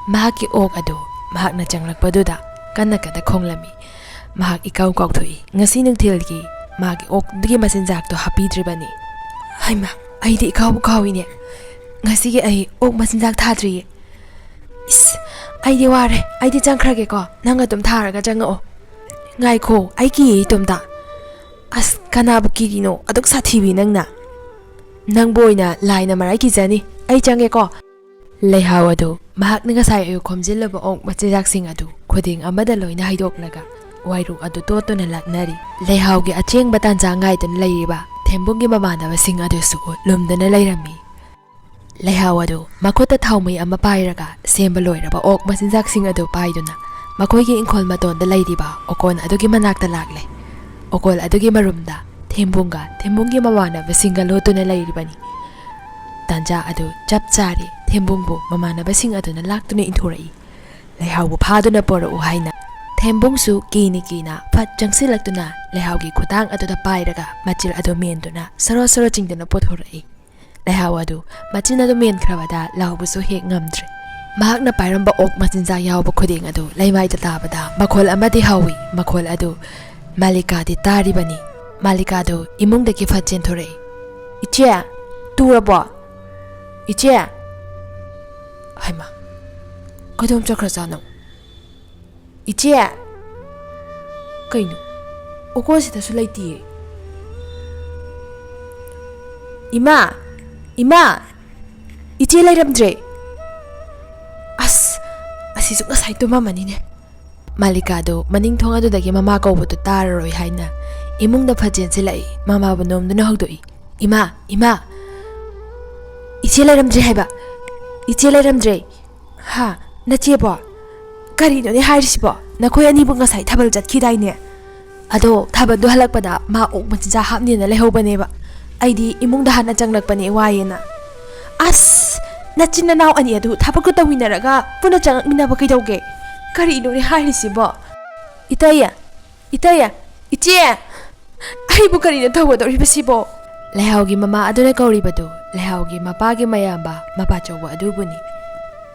ꯃꯍꯥꯛꯀꯤ ꯑꯣꯛ ꯑꯗꯨ ꯃꯍꯥꯛꯅ ꯆꯪꯂꯛꯄꯗꯨꯗ ꯀꯟꯅ ꯀꯟꯅ ꯈꯣꯡꯂꯝꯃꯤ꯫ ꯃꯍꯥꯛ ꯏꯀꯥꯎ ꯀꯥꯎꯊꯣꯛꯏ꯫ ꯉꯁꯤ ꯅꯨꯡꯊꯤꯜꯒꯤ ꯃꯥꯒꯤ ꯑꯣꯛꯇꯨꯒꯤ ꯃꯆꯤꯟꯖꯥꯛꯇꯣ ꯍꯥꯞꯄꯤꯗ꯭ꯔꯤꯕꯅꯤ꯫ ꯍꯩꯃꯥ, ꯑꯩꯗꯤ ꯏꯀꯥꯎꯕꯨ ꯀꯥꯎꯏꯅꯦ꯫ ꯉꯁꯤꯒꯤ ꯑꯩ ꯑꯣꯛ ꯃꯆꯤꯟꯖꯥꯛ ꯊꯥꯗ꯭ꯔꯤꯌꯦ꯫ ꯏꯁ, ꯑꯩꯗꯤ ꯋꯥꯔꯦ꯫ ꯑꯩꯗꯤ ꯆꯪꯈ꯭ꯔꯒꯦꯀꯣ꯫ ꯅꯪ ꯑꯗꯨꯝ ꯊꯥꯔꯒ ꯆꯪꯉꯛꯑꯣ꯫ ꯉꯥꯏꯈꯣ, ꯑꯩ ꯀꯤꯌꯦ ꯏꯇꯣꯝꯇ꯫ ꯑꯁ, ꯀꯅꯥꯕꯨ ꯀꯤꯔꯤꯅꯣ? ꯑꯗꯨꯛ ꯁꯥꯊꯤꯕꯤ ꯅꯪꯅ꯫ ꯅꯪꯕꯨ ꯑꯣꯏꯅ ꯂꯥꯏꯅ ꯃꯔꯥꯏ ꯀꯤꯖꯅꯤ꯫ ꯑꯩ ꯆꯪꯒꯦꯀꯣ꯫ ꯂꯩꯍꯥꯎ ꯑꯗꯨ ꯃꯍꯥꯛꯅ ꯉꯁꯥꯏ ꯑꯌꯨꯛ ꯈꯣꯝꯖꯤꯜꯂꯕ ꯑꯣꯛ ꯃꯆꯤꯟꯖꯥꯛꯁꯤꯡ ꯑꯗꯨ ꯈꯨꯗꯤꯡ ꯑꯃꯗ ꯂꯣꯏꯅ ꯍꯩꯗꯣꯛꯂꯒ ꯋꯥꯏꯔꯨ ꯑꯗꯨ ꯇꯣꯠꯇꯨꯅ ꯂꯥꯛꯅꯔꯤ꯫ ꯂꯩꯍꯥꯎꯒꯤ ꯑꯆꯦꯡꯕ ꯇꯥꯟꯖꯥ ꯉꯥꯏꯗꯨꯅ ꯂꯩꯔꯤꯕ ꯊꯦꯝꯕꯨꯡꯒꯤ ꯃꯃꯥꯟꯅꯕꯁꯤꯡ ꯑꯗꯨꯁꯨ ꯂꯨꯝꯗꯨꯅ ꯂꯩꯔꯝꯃꯤ꯫ ꯂꯩꯍꯥꯎ ꯑꯗꯨ ꯃꯈꯨꯠꯇ ꯊꯥꯎꯃꯩ ꯑꯃ ꯄꯥꯏꯔꯒ ꯁꯦꯝꯕ ꯂꯣꯏꯔꯕ ꯑꯣꯛ ꯃꯆꯤꯟꯖꯥꯛꯁꯤꯡ ꯑꯗꯨ ꯄꯥꯏꯗꯨꯅ ꯃꯈꯣꯏꯒꯤ ꯏꯪꯈꯣꯜ ꯃꯇꯣꯟꯗ ꯂꯩꯔꯤꯕ ꯑꯣꯀꯣꯟ ꯑꯗꯨꯒꯤ ꯃꯅꯥꯛꯇ ꯂꯥꯛꯂꯦ꯫ ꯑꯣꯀꯣꯟ ꯑꯗꯨꯒꯤ ꯃꯔꯨꯝꯗ ꯊꯦꯝꯕꯨꯡꯒ ꯊꯦꯝꯕꯨꯡꯒꯤ ꯃꯃꯥꯟꯅꯕꯁꯤꯡꯒ ꯂꯣꯠꯇꯨꯅ ꯂꯩꯔꯤꯕꯅꯤ꯫ ꯇꯥꯟꯖꯥ ꯑꯗꯨ ꯆꯞ ꯆꯥꯔꯦ꯫ ꯊꯦꯝꯕꯨꯡꯕꯨ ꯃꯃꯥꯟꯅꯕꯁꯤꯡ ꯑꯗꯨꯅ ꯂꯥꯛꯇꯨꯅ ꯏꯟꯊꯣꯔꯛꯏ꯫ ꯂꯩꯍꯥꯎꯕꯨ ꯐꯥꯗꯨꯅ ꯄꯣꯔꯛꯎ ꯍꯥꯏꯅ ꯊꯦꯝꯕꯨꯡꯁꯨ ꯀꯤꯅ ꯀꯤꯅ ꯐꯠ ꯆꯪꯁꯤꯜꯂꯛꯇꯨꯅ ꯂꯩꯍꯥꯎꯒꯤ ꯈꯨꯗꯥꯡ ꯑꯗꯨꯗ ꯄꯥꯏꯔꯒ ꯃꯆꯤꯜ ꯑꯗꯨ ꯃꯦꯟꯗꯨꯅ ꯁꯣꯔꯣ ꯁꯣꯔꯣ ꯆꯤꯡꯗꯨꯅ ꯄꯨꯊꯣꯔꯛꯏ꯫ ꯂꯩꯍꯥꯎ ꯑꯗꯨ ꯃꯆꯤꯟ ꯑꯗꯨ ꯃꯦꯟꯈ꯭ꯔꯕꯗ ꯂꯥꯎꯕꯁꯨ ꯍꯦꯛ ꯉꯝꯗ꯭ꯔꯦ꯫ ꯃꯍꯥꯛꯅ ꯄꯥꯏꯔꯝꯕ ꯑꯣꯛ ꯃꯆꯤꯟꯖꯥꯛ ꯌꯥꯎꯕ ꯈꯨꯗꯤꯡ ꯑꯗꯨ ꯂꯩꯃꯥꯏꯗ ꯇꯥꯕꯗ ꯃꯈꯣꯜ ꯑꯃꯗꯤ ꯍꯧꯏ꯫ ꯃꯈꯣꯜ ꯑꯗꯨ ꯃꯥꯂꯤꯀꯥꯗꯤ ꯇꯥꯔꯤꯕꯅꯤ꯫ ꯃꯥꯂꯤꯀꯥꯗꯨ ꯏꯃꯨꯡꯗꯒꯤ ꯐꯠ ꯆꯦꯟꯊꯣꯔꯛꯏ꯫ "ꯏꯆꯦ, ꯇꯨꯔꯕꯣ? ꯏꯆꯦ!" ꯍꯩꯃꯥ, ꯀꯩꯗꯧꯝ ꯆꯠꯈ꯭ꯔꯖꯥꯠꯅꯣ? "ꯏꯆꯦ!" ꯀꯩꯅꯣ, ꯑꯣꯀꯣꯟꯁꯤꯗꯁꯨ ꯂꯩꯇꯤꯌꯦ꯫ "ꯏꯃꯥ! ꯏꯃꯥ! ꯏꯆꯦ ꯂꯩꯔꯝꯗ꯭ꯔꯦ!" ꯑꯁ, ꯑꯁꯤ ꯑꯩꯁꯨ ꯉꯁꯥꯏ ꯇꯨꯝꯃꯝꯃꯅꯤꯅꯦ꯫ ꯃꯥꯂꯤꯀꯥꯗꯨ ꯃꯅꯤꯡ ꯊꯣꯡ ꯑꯗꯨꯗꯒꯤ ꯃꯃꯥ ꯀꯧꯕꯗꯨ ꯇꯥꯔꯔꯣꯏ ꯍꯥꯏꯅ ꯏꯃꯨꯡꯗ ꯐꯠ ꯆꯦꯟꯁꯤꯜꯂꯛꯏ꯫ ꯃꯃꯥꯕꯨ ꯅꯣꯝꯗꯨꯅ ꯍꯧꯗꯣꯛꯏ꯫ "ꯏꯃꯥ, ꯏꯃꯥ! ꯏꯆꯦ ꯂꯩꯔꯝꯗ꯭ꯔꯦ ꯍꯥꯏꯕ! ꯏꯆꯦ ꯂꯩꯔꯝꯗ꯭ꯔꯦ!" "ꯍꯥ? ꯅꯆꯦꯕꯣ? ꯀꯔꯤꯅꯣꯅꯦ ꯍꯥꯏꯔꯤꯁꯤꯕꯣ? ꯅꯈꯣꯏ ꯑꯅꯤꯕꯨ ꯉꯁꯥꯏ ꯊꯥꯕꯜ ꯆꯠꯈꯤꯗꯥꯏꯅꯦ? ꯑꯗꯣ ꯊꯥꯕꯜꯗꯣ ꯍꯜꯂꯛꯄꯗ ꯃꯥ ꯑꯣꯛ ꯃꯆꯤꯟꯖꯥꯛ ꯍꯥꯞꯅꯦꯅ ꯂꯩꯍꯧꯕꯅꯦꯕ꯫ ꯑꯩꯗꯤ ꯏꯃꯨꯡꯗ ꯍꯥꯟꯅ ꯆꯪꯂꯛꯄꯅꯦ, ꯋꯥꯏꯌꯦꯅ꯫" "ꯑꯁ! ꯅꯆꯤꯟ ꯅꯅꯥꯎ ꯑꯅꯤ ꯑꯗꯨ ꯊꯕꯛꯇꯣ ꯇꯧꯃꯤꯟꯅꯔꯒ ꯄꯨꯟꯅ ꯆꯪꯉꯛꯃꯤꯟꯅꯕ ꯀꯩꯗꯧꯒꯦ? ꯀꯔꯤꯅꯣꯅꯦ ꯍꯥꯏꯔꯤꯁꯤꯕꯣ? ꯏꯇꯩ! ꯏꯇꯩ! ꯏꯆꯦ! ꯑꯩꯕꯨ ꯀꯔꯤꯅꯣ ꯇꯧꯒꯗꯧꯔꯤꯕꯁꯤꯕꯣ?" ꯂꯩꯍꯥꯎꯒꯤ ꯃꯃꯥ ꯑꯗꯨꯅ ꯀꯧꯔꯤꯕꯗꯨ ꯂꯩꯍꯥꯎꯒꯤ ꯃꯄꯥꯒꯤ ꯃꯌꯥꯝꯕ ꯃꯄꯥꯆꯧꯕ ꯑꯗꯨꯕꯨꯅꯤ꯫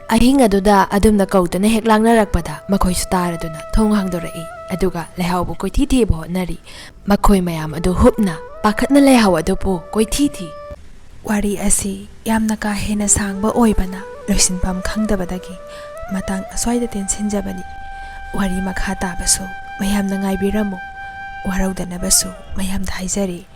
ꯑꯍꯤꯡ ꯑꯗꯨꯗ ꯑꯗꯨꯝꯅ ꯀꯧꯗꯨꯅ ꯍꯦꯛ ꯂꯥꯡꯅꯔꯛꯄꯗ ꯃꯈꯣꯏꯁꯨ ꯇꯥꯔꯗꯨꯅ ꯊꯣꯡ ꯍꯥꯡꯗꯣꯔꯛꯏ꯫ ꯑꯗꯨꯒ ꯂꯩꯍꯥꯎꯕꯨ ꯀꯣꯏꯊꯤ ꯊꯤꯕ ꯍꯣꯠꯅꯔꯤ꯫ ꯃꯈꯣꯏ ꯃꯌꯥꯝ ꯑꯗꯨ ꯍꯨꯞꯅ ꯄꯥꯈꯠꯅ ꯂꯩꯍꯥꯎ ꯑꯗꯨꯕꯨ ꯀꯣꯏꯊꯤ ꯊꯤ꯫ ꯋꯥꯔꯤ ꯑꯁꯤ ꯌꯥꯝꯅ ꯀꯥ ꯍꯦꯟꯅ ꯁꯥꯡꯕ ꯑꯣꯏꯕꯅ ꯂꯣꯏꯁꯤꯟꯐꯝ ꯈꯪꯗꯕꯗꯒꯤ ꯃꯇꯥꯡ ꯑꯁ꯭ꯋꯥꯏꯗ ꯇꯦꯟꯁꯤꯟꯖꯕꯅꯤ꯫ ꯋꯥꯔꯤ ꯃꯈꯥ ꯇꯥꯕꯁꯨ ꯃꯌꯥꯝꯅ ꯉꯥꯏꯕꯤꯔꯝꯃꯨ꯫ ꯋꯥꯔꯧꯗꯅꯕꯁꯨ ꯃꯌꯥꯝꯗ ꯍꯥꯏꯖꯔꯤ꯫